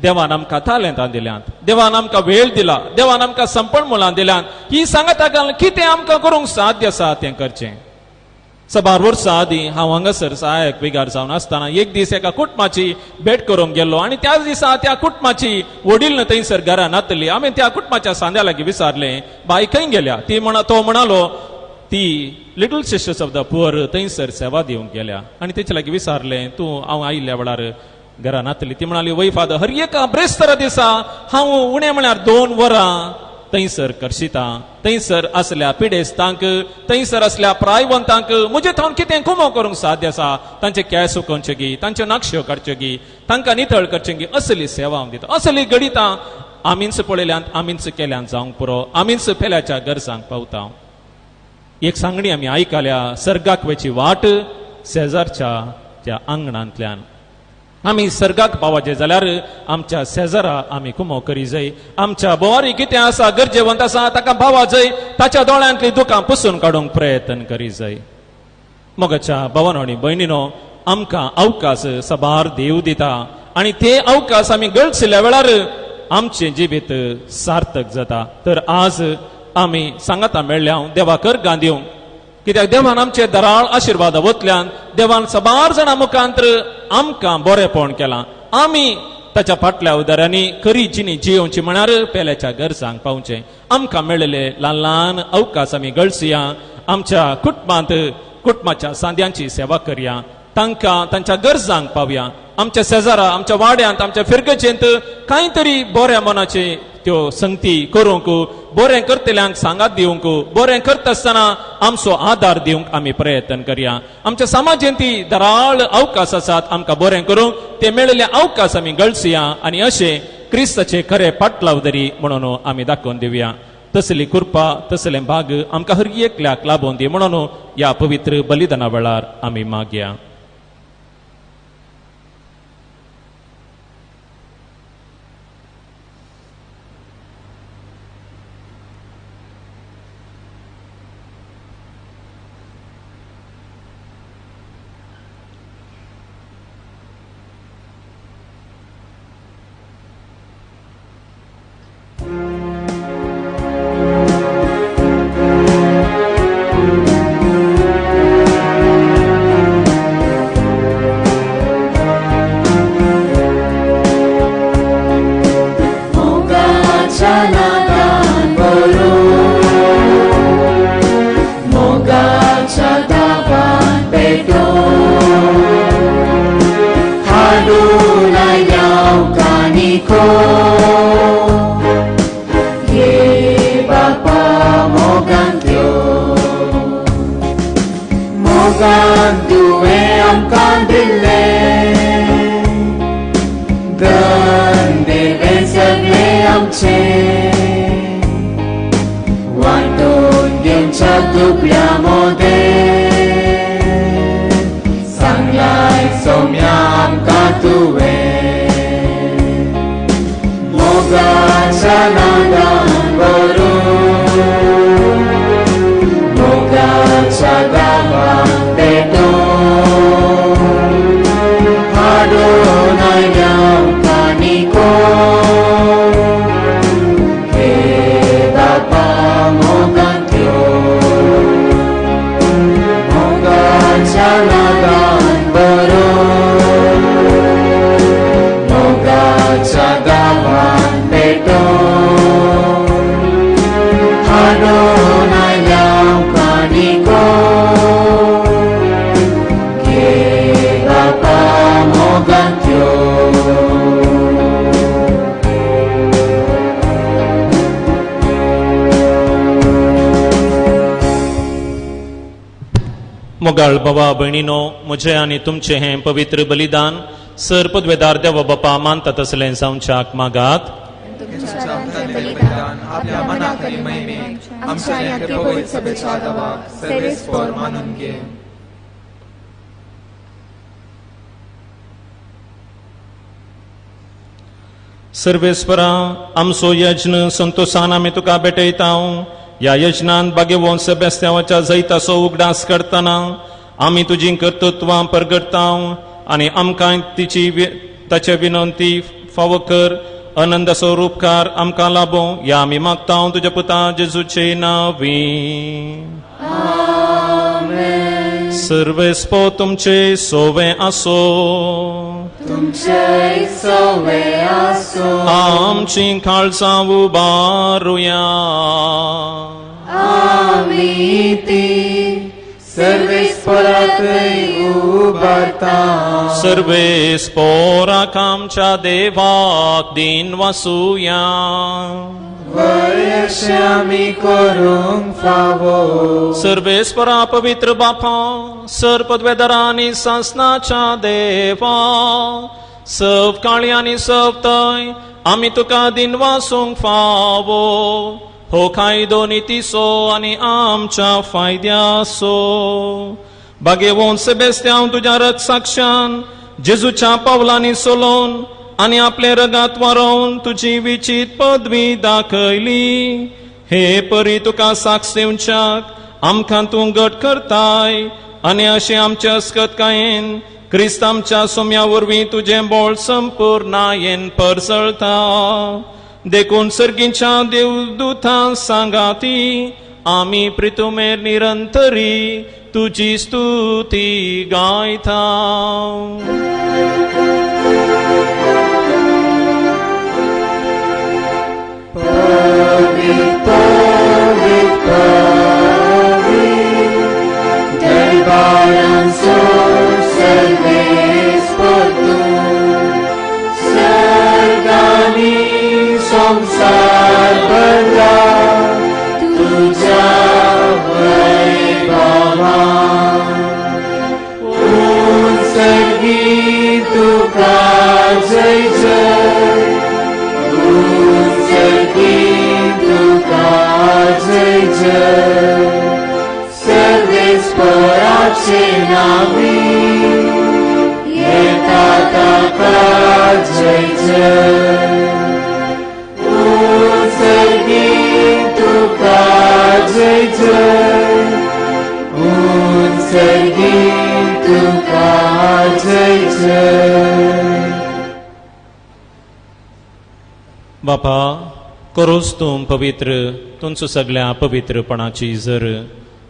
देवान आमकां तालेंतां दिल्यांत, देवान आमकां वेळ दिला, देवान आमकां संपण मुलां दिल्यांत. ही सांगाता घालून कितें आमकां करूंक साध्य आसा तें करचें. साबार वर्सां आदीं हांव हांगासर सहायक विगार जावन आसतना एक दीस एका कुटुंबाची भेट करूंक गेल्लो आनी त्याच दिसा त्या कुटुंबाची वडील थंयसर घरा नातली. आमी त्या कुटुंबाच्या सांद्या लागीं विचारलें, बाय खंय गेल्या? ती म्हणा तो म्हणालो ती Little Sisters of the Poor थंयसर सेवा दिवंक गेल्या. आनी तेचे लागीं विचारलें, तूं हांव आयिल्ल्या वेळार घरा नातली? ती म्हणाली, वय फादर, हर एका ब्रेस्तारा दिसा हांव उणें म्हळ्यार 2 वरां थंयसर करशिता. थंयसर आसल्या पिडेस्तांक, थंयसर आसल्या प्रायवंतांक म्हजे थावन कितें कुमो करूंक साध्य आसा, तांचे केंस सुकोवचे गी, तांच्यो नाकश्यो काडच्यो गी, तांकां नितळ करचें गी, असली सेवा हांव दिता. असली घडितां आमीच पळयल्यांत, आमीच केल्यांत जावंक पुरो, आमीच पेल्याच्या गरजांक पावता. एक सांगणी आमी आयकल्या, सर्गाक वयची वाट शेजारच्या त्या आंगणांतल्यान. आमी सर्गाक पावाचे जाल्यार आमच्या शेजारा आमी कुमो करी जाय. आमच्या बोवारी कितें आसा, गरजेवंत आसा ताका भावा जाय, ताच्या दोळ्यांतली दुकां पुसून काडूंक प्रयत्न करी जाय. मोगाच्या भावानो आनी भयणीनो, आमकां अवकाश साबार देव दिता आनी ते अवकाश आमी गळशिल्ल्या वेळार आमचें जिवीत सार्थक जाता. तर आज आमी सांगाता मेळ्ळ्या देवा कर दिवंक, कित्याक देवान आमचे दराळ आशिर्वाद वतल्यान देवान साबार जाणां मुखांतर आमकां बरेपण केलां. आमी ताच्या फाटल्या उदारांनी खरी जिणी जियोवची म्हळ्यार पेल्याच्या गरजांक पावचें. आमकां मेळिल्ले ल्हान ल्हान अवकाश आमी गळसुया, आमच्या कुटुंबांत कुटुंबाच्या सांद्यांची सेवा करया, तांकां तांच्या गरजांक पावया. आमच्या शेजारा, आमच्या वाड्यांत, आमच्या फिरगजेंत कांय तरी बऱ्या मनाचे त्यो संगती करूंक, बरें करतल्यांक सांगात दिवंक, बरें करता आसतना आमचो आदार दिवंक आमी प्रयत्न करया. आमच्या समाजेंत ती दराळ अवकाश आसात आमकां बरें करूंक, ते मेळिल्ले अवकाश आमी गळसुया आनी अशें क्रिस्ताचे खरे पाटलाव तरी म्हणून आमी दाखोवन दिवया. तसली कृपा, तसलें भाग आमकां हर एकल्याक लाबोवन दी म्हणून ह्या पवित्र बलिदाना वेळार आमी मागया. मोगाळ बाबा भयणीनो, म्हजें आनी तुमचें हें पवित्र बलिदान सर पदवेदार देवा बापा मानता तसलें जावच्याक मागात. तुमच्या बलिदान आपल्या मनाक आनी महिमेक आमच्या आनी पवित्र सभेच्या देवाक सर्वेस्पर मानून घे. सर्वेस्परा आमचो यज्ञ संतोषान आमी तुका भेटयता. ह्या यज्ञान बागेवन सेबेस्त्यांवाच्या जैताचो उगडास करतना आमी तुजी कर्तृत्वां परगटता आनी आमकां तिची ताचे विनंती फावो कर. आनंदाचो रूपकार आमकां लाबो ह्या आमी मागता तुज्या पुता जेजूचे नांवी. सर्वेस्पो तुमचे सोवे आसो. तुमचे सोवे आसो. आमची काळजां उबारुया. आमी ती सर्वेस्पराकय उबारता. सर्वेस्पोराक आमच्या देवाक दिन वासुया. वयशे आमी करूंक फावो. सर्वेस्परा पवित्र बापा सर पदवेदारा आनी सासनाच्या देवा सव काळी आनी सव थंय आमी तुका दिन वासूंक फावो. हो कायदो नितीचो आनी आमच्या फायद्याचो. बागेवन सेबेस्त्यांव तुज्या रगसाक्षान जेजूच्या पावलांनी सोलोवन आनी आपले रगात वारोवन तुजी विचीत पदवी दाखयली. हे परी तुका साक्ष दिवच्याक आमकां तूं घट करताय आनी अशें आमच्या अस्कतकायेन क्रिस्त आमच्या सोम्या वरवीं तुजें बोळ संपूर्णायेन परसळता. देखून सर्गीच्या देवदूतां सांगाती आमी प्रितुमेर निरंतरी तुजी स्तुती गायता. पवित्र पवित्र पवित्र दरबारांचो सर्वेस्पर तूं सर्गांनी संवसार भरला तुज्या वैभवान. उत्सर्गी तुका जय जय उत्सर्गी तुका जय जय सर्वेस्पराचे नावी येता ताका जय जय. उत्सर्गी तुका जय जय उत्सर्गी तुका जय जय. बापा करोस तूं पवित्र तुमचो सगळ्या पवित्रपणाची जर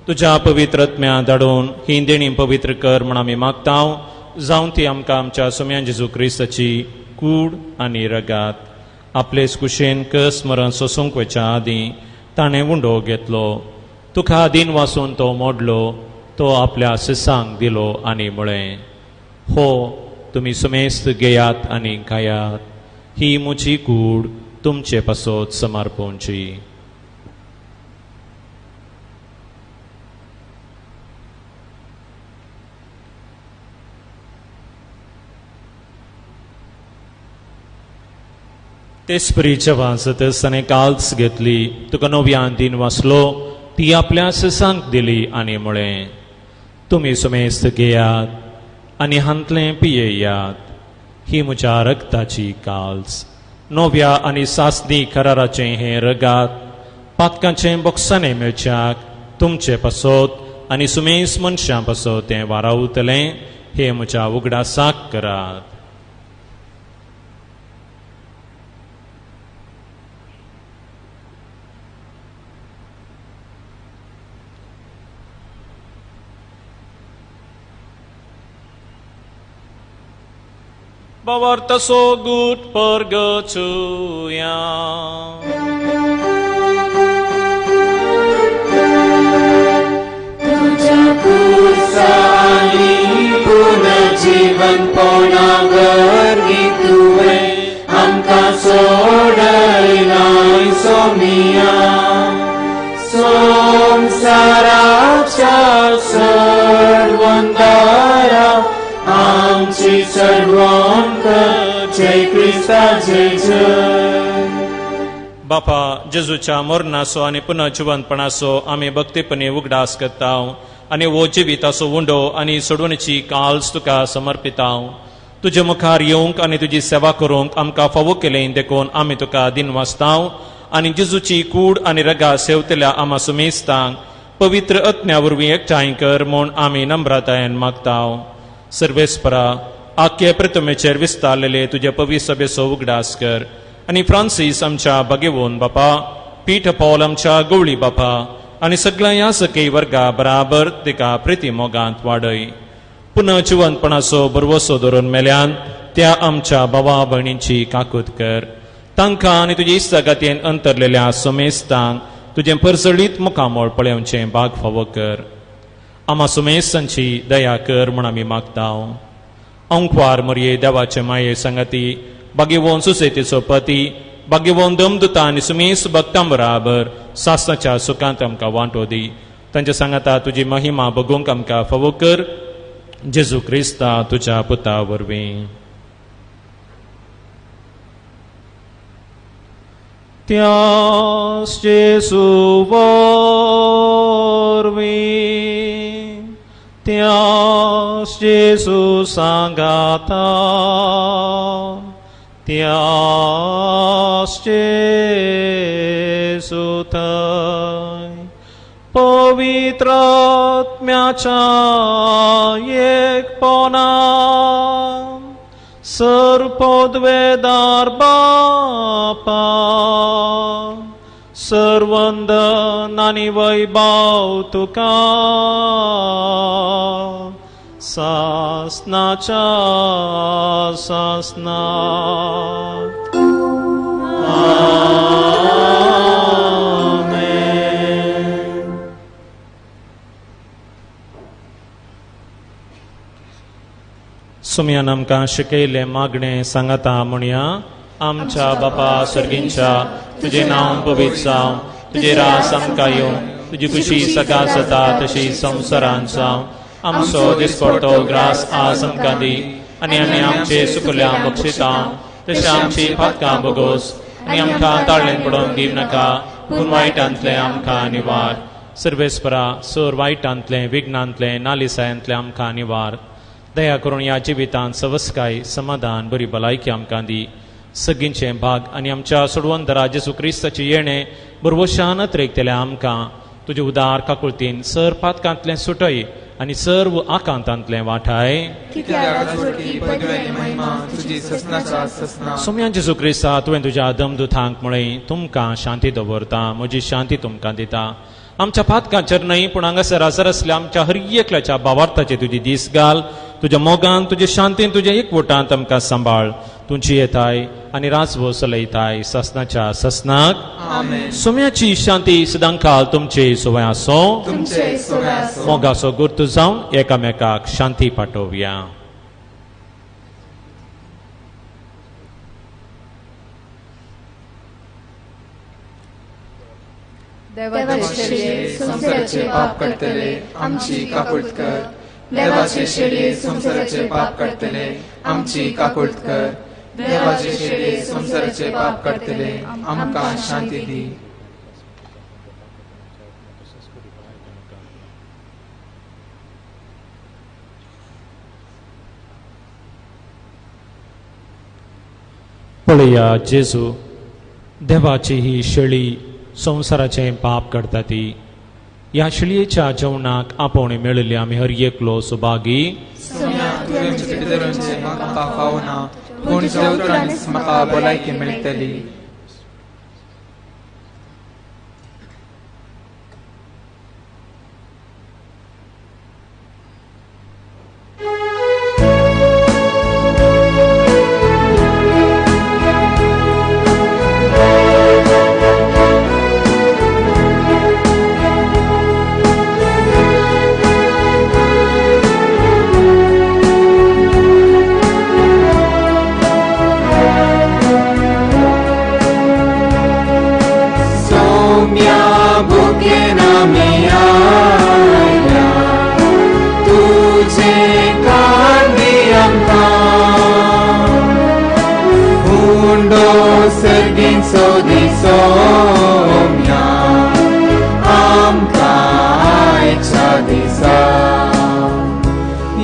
तुज्या पवित्र आत्म्या धाडून ही देणी पवित्र कर म्हण आमी मागता. जावन ती आमकां आमच्या सोम्या जेजू क्रिस्ताची कूड आनी रगात आपलेच कुशेन कस मरण सोसूंक वयच्या आदीं ताणें उंडो घेतलो. तुका दिन वासून तो मोडलो, तो आपल्या सिसांक दिलो आनी म्हळें, हो तुमी सुमेस्त घेयात आनी खायात, ही म्हजी कूड तुमचे पासत समर्पणची. तेसपरी जेवा जातच ताणें काल्स घेतली, तुका नव्यान दिन वाचलो, ती आपल्या सिसांक दिली आनी म्हळें, तुमी सुमेस्त घेयात आनी हांतलें पियेयात, ही म्हज्या रगताची काल्स, नव्या आनी सासणी कराराचें हें रगात पातकांचें बोक्साणें मेळच्याक तुमचे पासत आनी सुमेस मनशां पासत तें वारावतलें, हें म्हज्या उगडासाक करात. बावार्थाचो गूट परगचुया. तुज्या पुरसांनी पुनर्जीवनपणा वरवीं तुवें आमकां सोडयलाय सोमिया. संवसाराच्या सर्वंदारा आमची सर्वांक जय क्रिस्ता जय जय. बापा जेजूच्या मरणाचो आनी पुनः जिवंतपणाचो आमी भक्तीपणी उगडास करता आनी हो जिविताचो उंडो आनी सोडवणेची काल्स तुका समर्पिता. तुजे मुखार येवंक आनी तुजी सेवा करूंक आमकां फावो केलें देखून आमी तुका दिनवासता आनी जेजूची कूड आनी रगा सेवतल्या आमा सुमेस्तांक पवित्र आत्म्या वरवीं एकठांय कर म्हूण आमी नम्रतायेन मागता. सर्वेस्परा आख्खे प्रतिमेचेर विस्तारलेले तुजे पवित्र सभेचो उगडास कर आनी फ्रांसीस आमच्या बागेवन बापा, पीठ पॉल आमच्या गवळी बापा आनी सगळ्या ह्या सकई वर्गा बराबर तिका प्रिती मोगांत वाडय. पुनः जिवंतपणाचो भरवसो धरून मेल्यान त्या आमच्या भावा भयणींची काकूत कर. तांकां आनी तुजे इश्टागतीन अंतरलेल्या सुमेस्तांक तुजें परजळीत मुखामळ पळोवचें भाग फावो कर. आमा सुमेस्तांची दया कर म्हूण आमी मागता. अंकवार मोरये देवाचे माये सांगाती बागेवन सुसेतीचो पती बागेवन दमदुता आनी सुमेस भक्तां बराबर सासणाच्या सुखांत आमकां वांटो दी. तांच्या सांगाता तुजी महिमा बगूंक आमकां फावो कर. जेजू क्रिस्ता तुज्या पुता वरवीं. त्यास जेजू वरवीं, त्यास जेजू सांगाता, त्यास जेजू थंय पवित्र आत्म्याच्या एकपणान सर्वपदवेदार बापा सर्वंदन आनी वैभव तुका सासनाच्या सासनाक. आमेन. सुमयान आमकां शिकयलें मागणें सांगाता म्हणया. आमच्या बापा सर्गींच्या, तुजें नांव पवित्र जावं, तुजें रास आमकां येवं, तुजी खुशी सकाळ जाता तशी संवसारांत जावं. आमचो दिसपडतो ग्रास आज आमकां दी आनी आमी आमचे सुकल्या बक्षिता तशें आमची पातकां बोगोस आनी आमकां ताळ्ळेन पडोवन दिव नाका, पूण वायटांतलें आमकां निवार. सर्वेस्परा सोर वायटांतलें विघ्नांतलें नालिसायांतलें आमकां निवार. दया करून ह्या जिवितांत सवस्काय समाधान बरी भलायकी आमकां दी. सगळींचें भाग आनी आमच्या सोडवंतरा जेजू क्रिस्ताचें येणें बरवशान अत्रेकतल्या आमकां तुजे उदार काकुळतीन सर पातकांतलें सुटय आनी सर्व आकांतांतलें वाठाय. सोम्यान जेजू क्रिस्ता तुवें तुज्या दमदुतांक म्हळें, तुमकां शांती दवरता, म्हजी शांती तुमकां दिता. आमच्या पातकांचेर न्हय पूण हांगासर हजर आसल्या आमच्या हर एकल्याच्या भावार्थाचे तुजी दीस घाल. तुज्या मोगान तुज्या शांतीन तुज्या एकवटांत आमकां सांबाळ. तुमची येताय आनी राजवो चलयताय ससनाच्या ससनाक. सोम्याची शांती सदांकाल तुमचे सुवाय आसो. मोगाचो गुर्त जावन एकामेकाक शांती पाठोवया. देवाचे शेळये संवसाराचे पाप काडटले आमची काकूळट कर. देवाचे शेळये संवसाराचे पाप काडटले आमची काकूळट कर. देवाचे शेळये संवसाराचे पाप काडटले आमकां शांती दी. पळया जेजू, देवाची ही शेळी संवसाराचें पाप करता ती. ह्या शेळयेच्या जेवणाक आपोवणें मेळिल्लें आमी हर एकलो सुभागी. पूण तुज्या उतरांनीच म्हाका भलायकी मेळटली.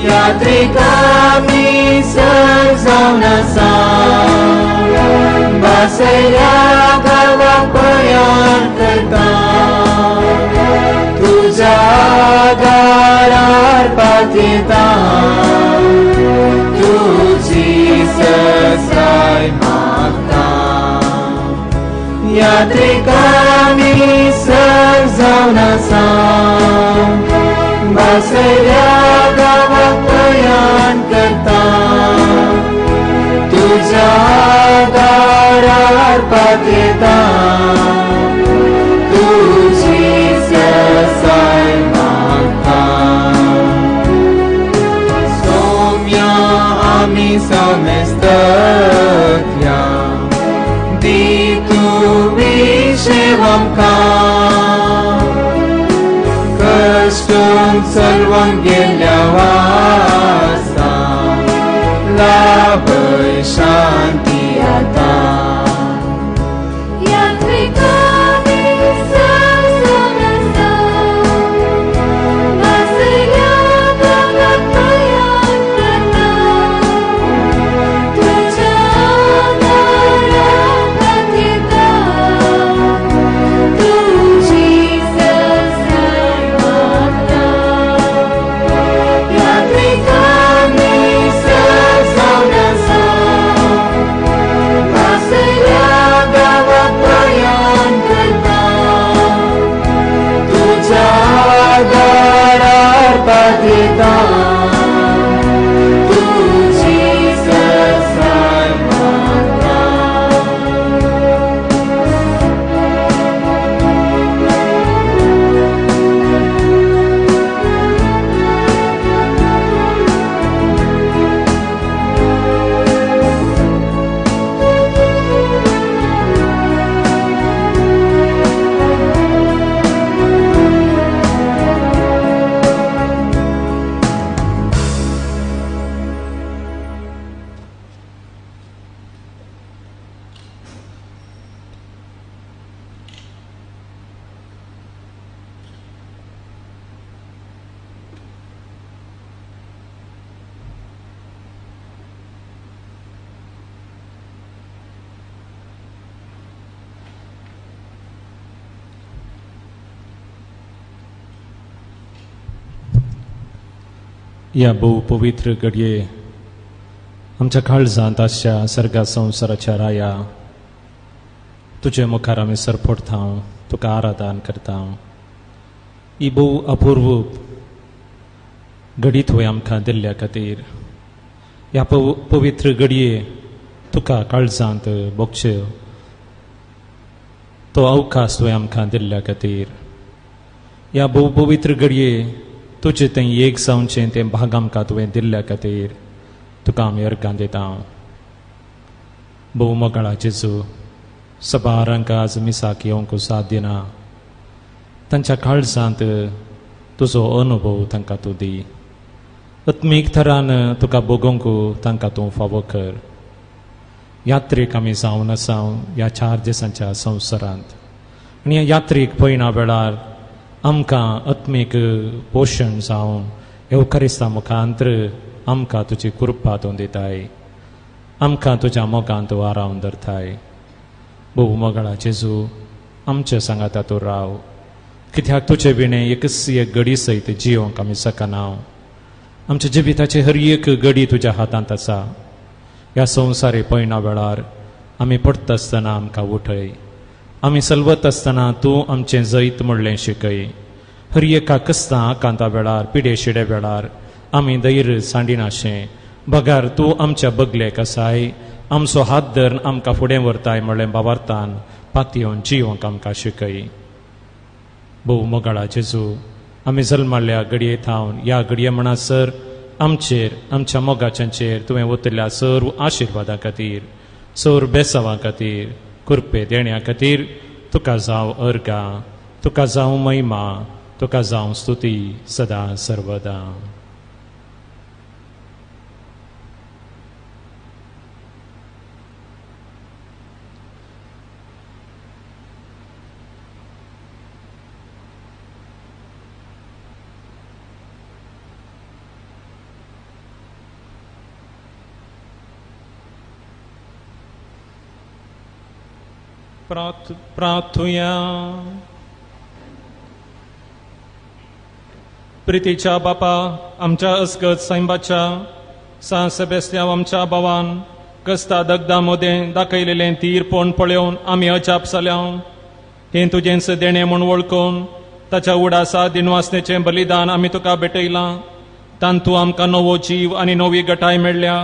यात्रिकांनी सर जावन आसा भासयल्या गांवाक प्रयाण करता तुज्या दारार पातयेता तुजी ससाय मागता यात्रिकांनी सर जावन आसा भासयल्या गांवाक प्रयाण करता तुज्या दारार पातयेता तुजी ससाय मागता सौम्या आमी समेस्तल्या दी तूं विशेव आमकां कश्टून चलवंक गेल्ल्या वासा लाभय शांती आतां यात्रिकांनी सर जावन आसा भासयल्या गांवाक प्रयाण करता तुज्या दारार पातयेता तुजी ससाय मागता यात्रिकांनी सर जावन आसा भासयल्या गांवाक प्रयाण करता तुज्या दारार पातयेता तुजी ससाय मागता. ह्या भोव पवित्र घडये आमच्या काळजांत आसच्या सर्गा संवसाराच्या राया तुजे मुखार आमी सरपटता, तुका आराधन करता. ही भोव अपूर्व घडी तुवें आमकां दिल्ल्या खातीर ह्या पवित्र घडये तुका काळजांत भोगचे तो अवकाश तुवें आमकां दिल्ल्या खातीर ह्या भोव पवित्र घडये तुजें तें एक जावचें तें भाग आमकां तुवें दिल्ल्या खातीर तुका आमी अर्गां दिता. भोव मोगाळा जेजू, सबारांक आज मिसाक येवंक साथ दिना, तांच्या काळजांत तुजो अनुभव तांकां तूं दी. आत्मीक थरान तुका भोगोवंक तांकां तूं फावो कर. यात्रीक आमी जावन आसा ह्या 4 दिसांच्या संवसारांत आनी ह्या यात्रीक पयणा वेळार आमकां आत्मीक पोशण जावन येवकारिस्ता मुखांत्र आमकां तुजी कृपा तूं दिताय, आमकां तुज्या मोगान तूं आरावन धरताय. भोव मोगाळा जेजू, आमच्या सांगाता तूं राव, कित्याक तुजे विणें एकच एक घडी सयत जियोंक आमी शकना. आमच्या जिविताची हर एक घडी तुज्या हातांत आसा. ह्या संवसारी पयणा वेळार आमी पडटा आसतना आमकां उठय, आमी सलवत आसतना तूं आमचें जैत म्हणलें शिकय. हर एका कस्तां आकांता वेळार, पिडे शिडे वेळार आमी धैर्य सांडिनाशें बगार तूं आमच्या बगलेक आसाय, आमचो हात धरून आमकां फुडें व्हरताय म्हणलें बाबार्थान पातयेवन जियोंक आमकां शिकय. भोव मोगाळा जेजू, आमी जल्माल्ल्या घडये थावन ह्या घडये म्हणसर आमचेर आमच्या मोगाच्यांचेर तुवें ओतल्या सर्व आशिर्वादां खातीर, सर्व बेसावां खातीर, कृपे देण्या खातीर तुका जावं अर्गां, तुका जावं महिमा, तुका जावं स्तुती सदां सर्वदां. प्रार्थुया. प्रितीच्या बापा, आमच्या अस्कत सायबाच्या सांत सेबेस्त्यांव आमच्या भावान कस्ता दगदा मोदें दाखयलेलें तीरपण पळोवन आमी अजाप जाल्या. हें तुजेंच देणें म्हूण वळखून ताच्या उडासा दिनवासनेचें बलिदान आमी तुका भेटयलां. तांतू आमकां नवो जीव आनी नवी गटाय मेळ्ळ्या.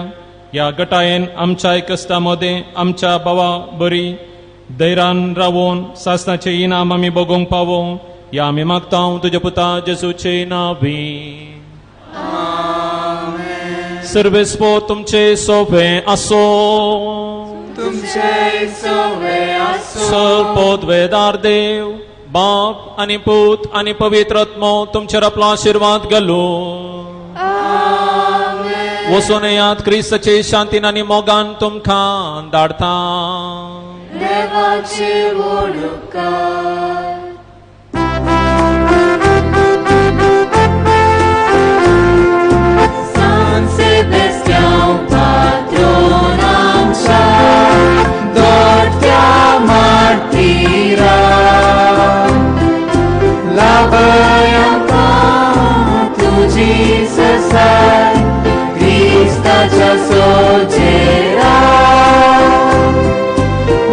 ह्या गटायेन आमच्या कस्ता मोदें आमच्या भावा बरी धैर्यान रावोन सासनाचें इनाम आमी बगोवंक पावो. ह्या आमी मागता तुज्या पुता जेजूचे नांवी. सर्वेस्पो तुमचे सोवे आसो. तुमचे सोवे आसो. सर्वपदवेदार देव बाप आनी पूत आनी पवित्र आत्मो तुमचेर आपलो आशिर्वाद घालू. वचून येयात क्रिस्ताचे शांतीन आनी मोगान तुमकां धाडता. देवाचे वोडुकार. San Sebastian patron आमच्या दोट्या मार्तीरा लाभय आमकां तुजी ससाय क्रिस्ताच्या सोजेरा.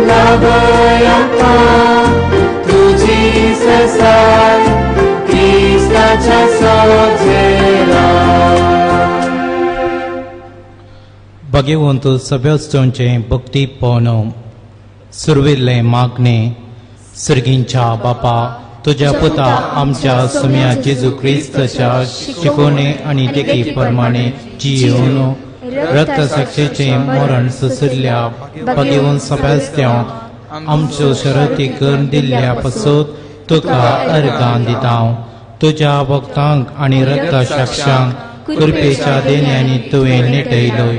लाभय आमकां तुजी ससाय क्रिस्ताच्या सोजेरा. भगवंत सभ्यस्तोंचें भक्तीपण सुरविल्लें मागणें. सर्गींच्या बापा, तुज्या पुता आमच्या सुम्या जेजू क्रिस्ताच्या शिकोवणे आनी देखी प्रमाणे जियोवन रक्तसाक्षेचें मरण सोंशिल्ल्या भगवंत सभ्यस्त्यांव आमच्यो शरती करून दिल्ल्या पासत तुका अर्गां दिता. तुज्या भक्तांक आनी रक्तसाक्षांक कृपेच्या देण्यांनी तुवें नेटयलोय.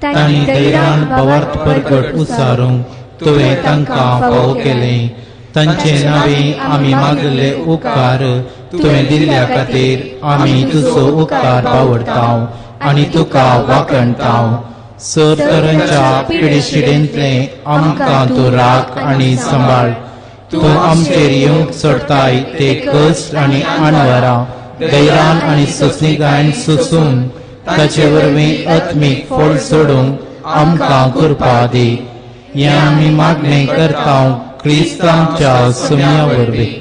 तांणी धैर्यान भावार्थ परगट उचारूंक तुवें तांकां फावो केलें. तांचे नांवे आमी मागले उपकार तुवें दिल्ल्या खातीर आमी तुजो उपकार बावडता आनी तुका वाखणता. सर तरांच्या पिडेशिडेंतलें आमकां तूं राख आनी सांबाळ. तूं आमचेर येवंक सोडताय ते कश्ट आनी अणवरां धैर्यान आनी सोंसणीकायेन सोंसून ताचे वरवीं आत्मीक फळ सोडूंक आमकां कृपा दी. हें आमी मागणें करता क्रिस्तांच्या सुम्या वरवीं.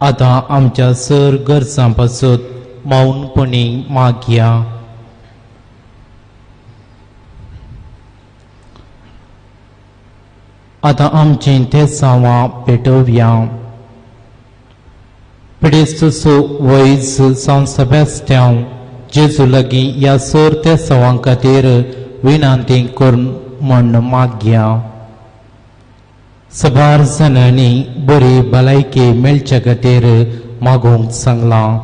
आतां आमच्या सर गरजां पासत मौनपणी मागया. आतां आमचीं तेसांवां पेटोवया. पिडेस्तसो वैज सांत सेबेस्त्यांव जेजू लागीं ह्या सर तेसांवां खातीर विनंती करून म्हूण मागया. सबार जाणांनी बरी भलायकी मेळचे खातीर मागूंक सांगलां.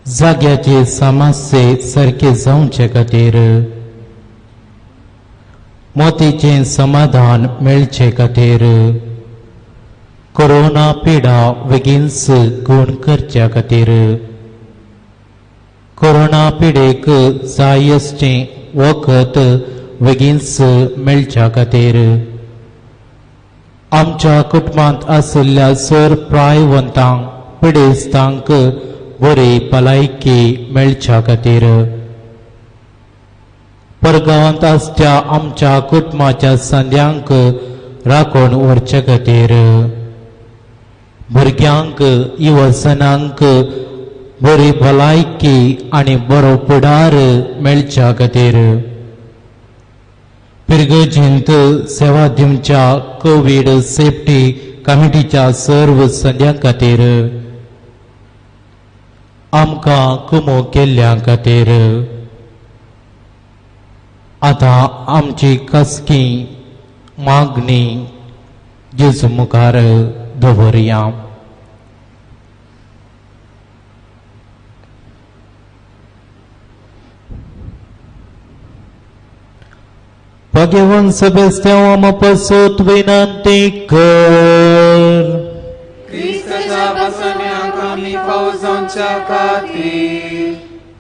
जाग्याचे समस्ये सारके जावचे खातीर, मोतीचें समाधान मेळचे खातीर, कोरोना पिडा बेगीनच गूण करच्या खातीर, कोरोना पिडेक जाय आसचें वखद बेगीनच मेळच्या खातीर, आमच्या कुटुंबांत आशिल्ल्या सर प्रायवंतांक पिडेस्तांक बरी भलायकी मेळच्या खातीर, परगांवांत आसच्या आमच्या कुटुंबाच्या संद्यांक राखून व्हरचे खातीर, भुरग्यांक युवजनांक बरी भलायकी आनी बरो फुडार मेळच्या खातीर, पिरगर्जींत सेवा दिवच्या कोवीड सेफ्टी कमिटीच्या सर्व संद्यां खातीर, आमकां कुमो केल्ल्या खातीर. आतां आमची खासगी मागणी जेजू मुखार दवरया. भगवान सेबेस्त्यांव आमकां पासत विनंती कर. क्रिस्ताच्या बसण्याक आमी फावो जावच्या खातीर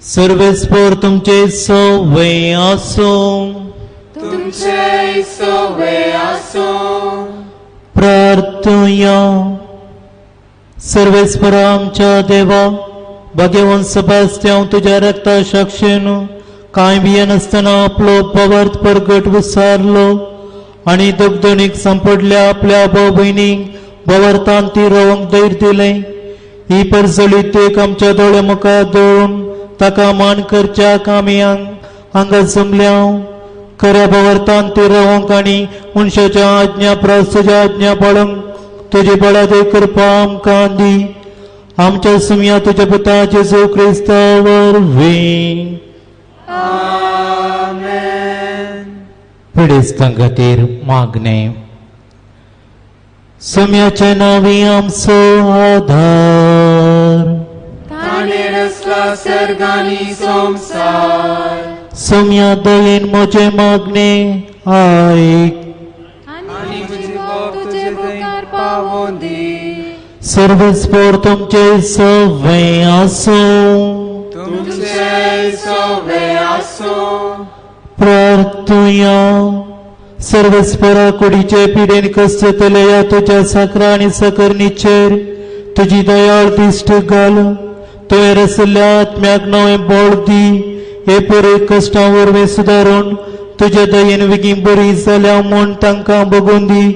सर्वेस्पर तुमचे सवे आसूं. तुमचे तुमचे सवे आसूं. प्रार्थुया. सर्वेस्परा आमच्या देवा, भाग्यवंत सेबास्त्यांव तुज्या रक्ता साक्षेन कांय भियेनासतना आपलो पवर्त परगट विसारलो आनी दगदणीक सांपडल्या आपल्या भाव भयणीक भवर्तान ती रोवंक धैर्य दिलें. ही परजळीत देख आमच्या दोळ्या मुखार दवरून ताका मान करच्याक आमी हांगा जमल्या. खऱ्या भवर्तान ती रोवंक आनी मनशाच्या आज्ञा प्रास तुज्या आज्ञा पाळूंक तुजी बळादय करपा आमकां दी. आमच्या सुमया तुज्या पुता जेजू क्रिस्ता वरवीं. पिडेस्तां खातीर मागणें. सुम्याच्या नांवी आमचो आधार, ताणें रचला सर्ग आनी संवसार. सुम्या दयेन म्हजें मागणें आयक आनी म्हजी बोब तुजे मुखार पावोवन दी. सर्वेस्पर तुमचे सवे आसूं. तुमचे सवे आसूं. प्रार्थुया. सर्वेस्परा कुडीचे पिडेन कसतले ह्या तुज्या साकरा आनी सकरणीचेर तुजी दयाळ दिश्ट घाल. तुवें रसल्या आत्म्याक नवें बळ दी. हे परे कश्टां वरवीं सुदारून तुज्या दयेन वेगीं बरी जाल्या म्हूण तांकां बगून दी.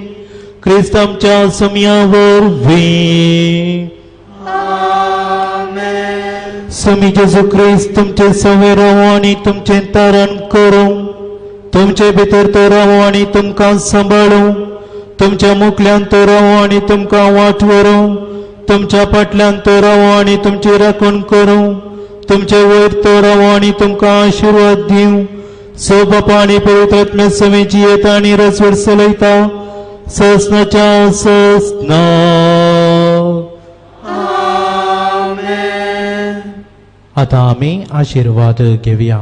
क्रिस्त आमच्या सुमया वरवीं. स्वामी जेजू क्रिस्त तुमचे सवे रावो आनी तुमचें तारण करूं. तुमचे भितर तो रावो आनी तुमकां सांबाळूं. तुमच्या मुखल्यान तो रावो आनी तुमकां वाट व्हरूं. तुमच्या फाटल्यान तो रावो आनी तुमची राखण करूं. तुमचे वयर तो रावो आनी तुमकां आशिर्वाद दिवं. सो बापा आनी पवित्र आत्म्या सवे जियेता आनी रजवड चलयता ससनाच्या ससना. आतां आमी आशिर्वाद घेवया.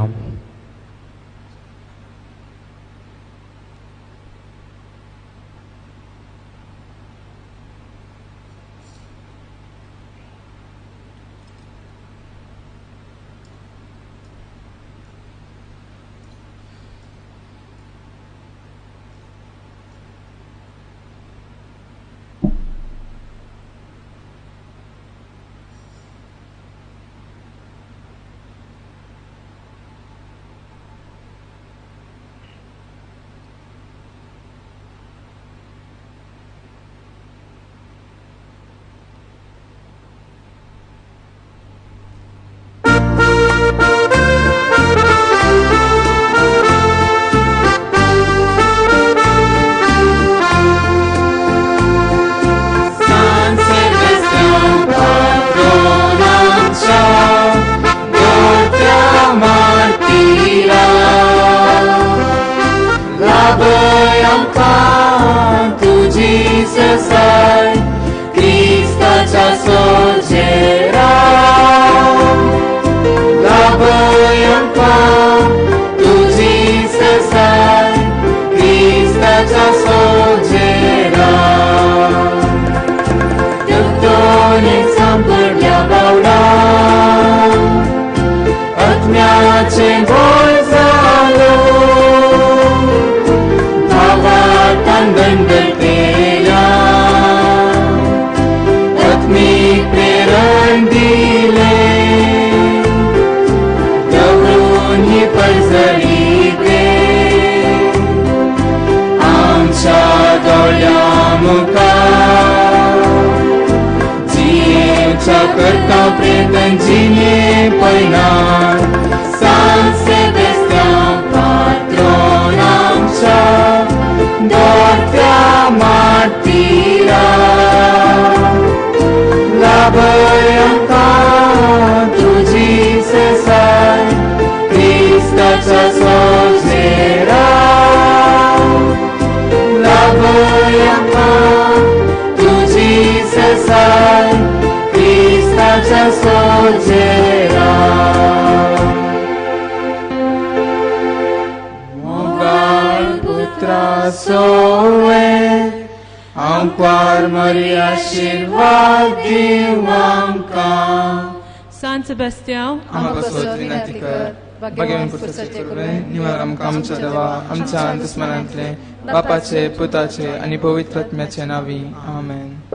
सांत सेबास्तियांव, आमकां पासत विनंती कर. भाग्यवान पुरसाचे कुरवे निवार आमकां आमच्या देवा आमच्या दुस्मनांतले, बापाचे, पुताचे आनी पवित्र आत्म्याचे नांवी. आमेन.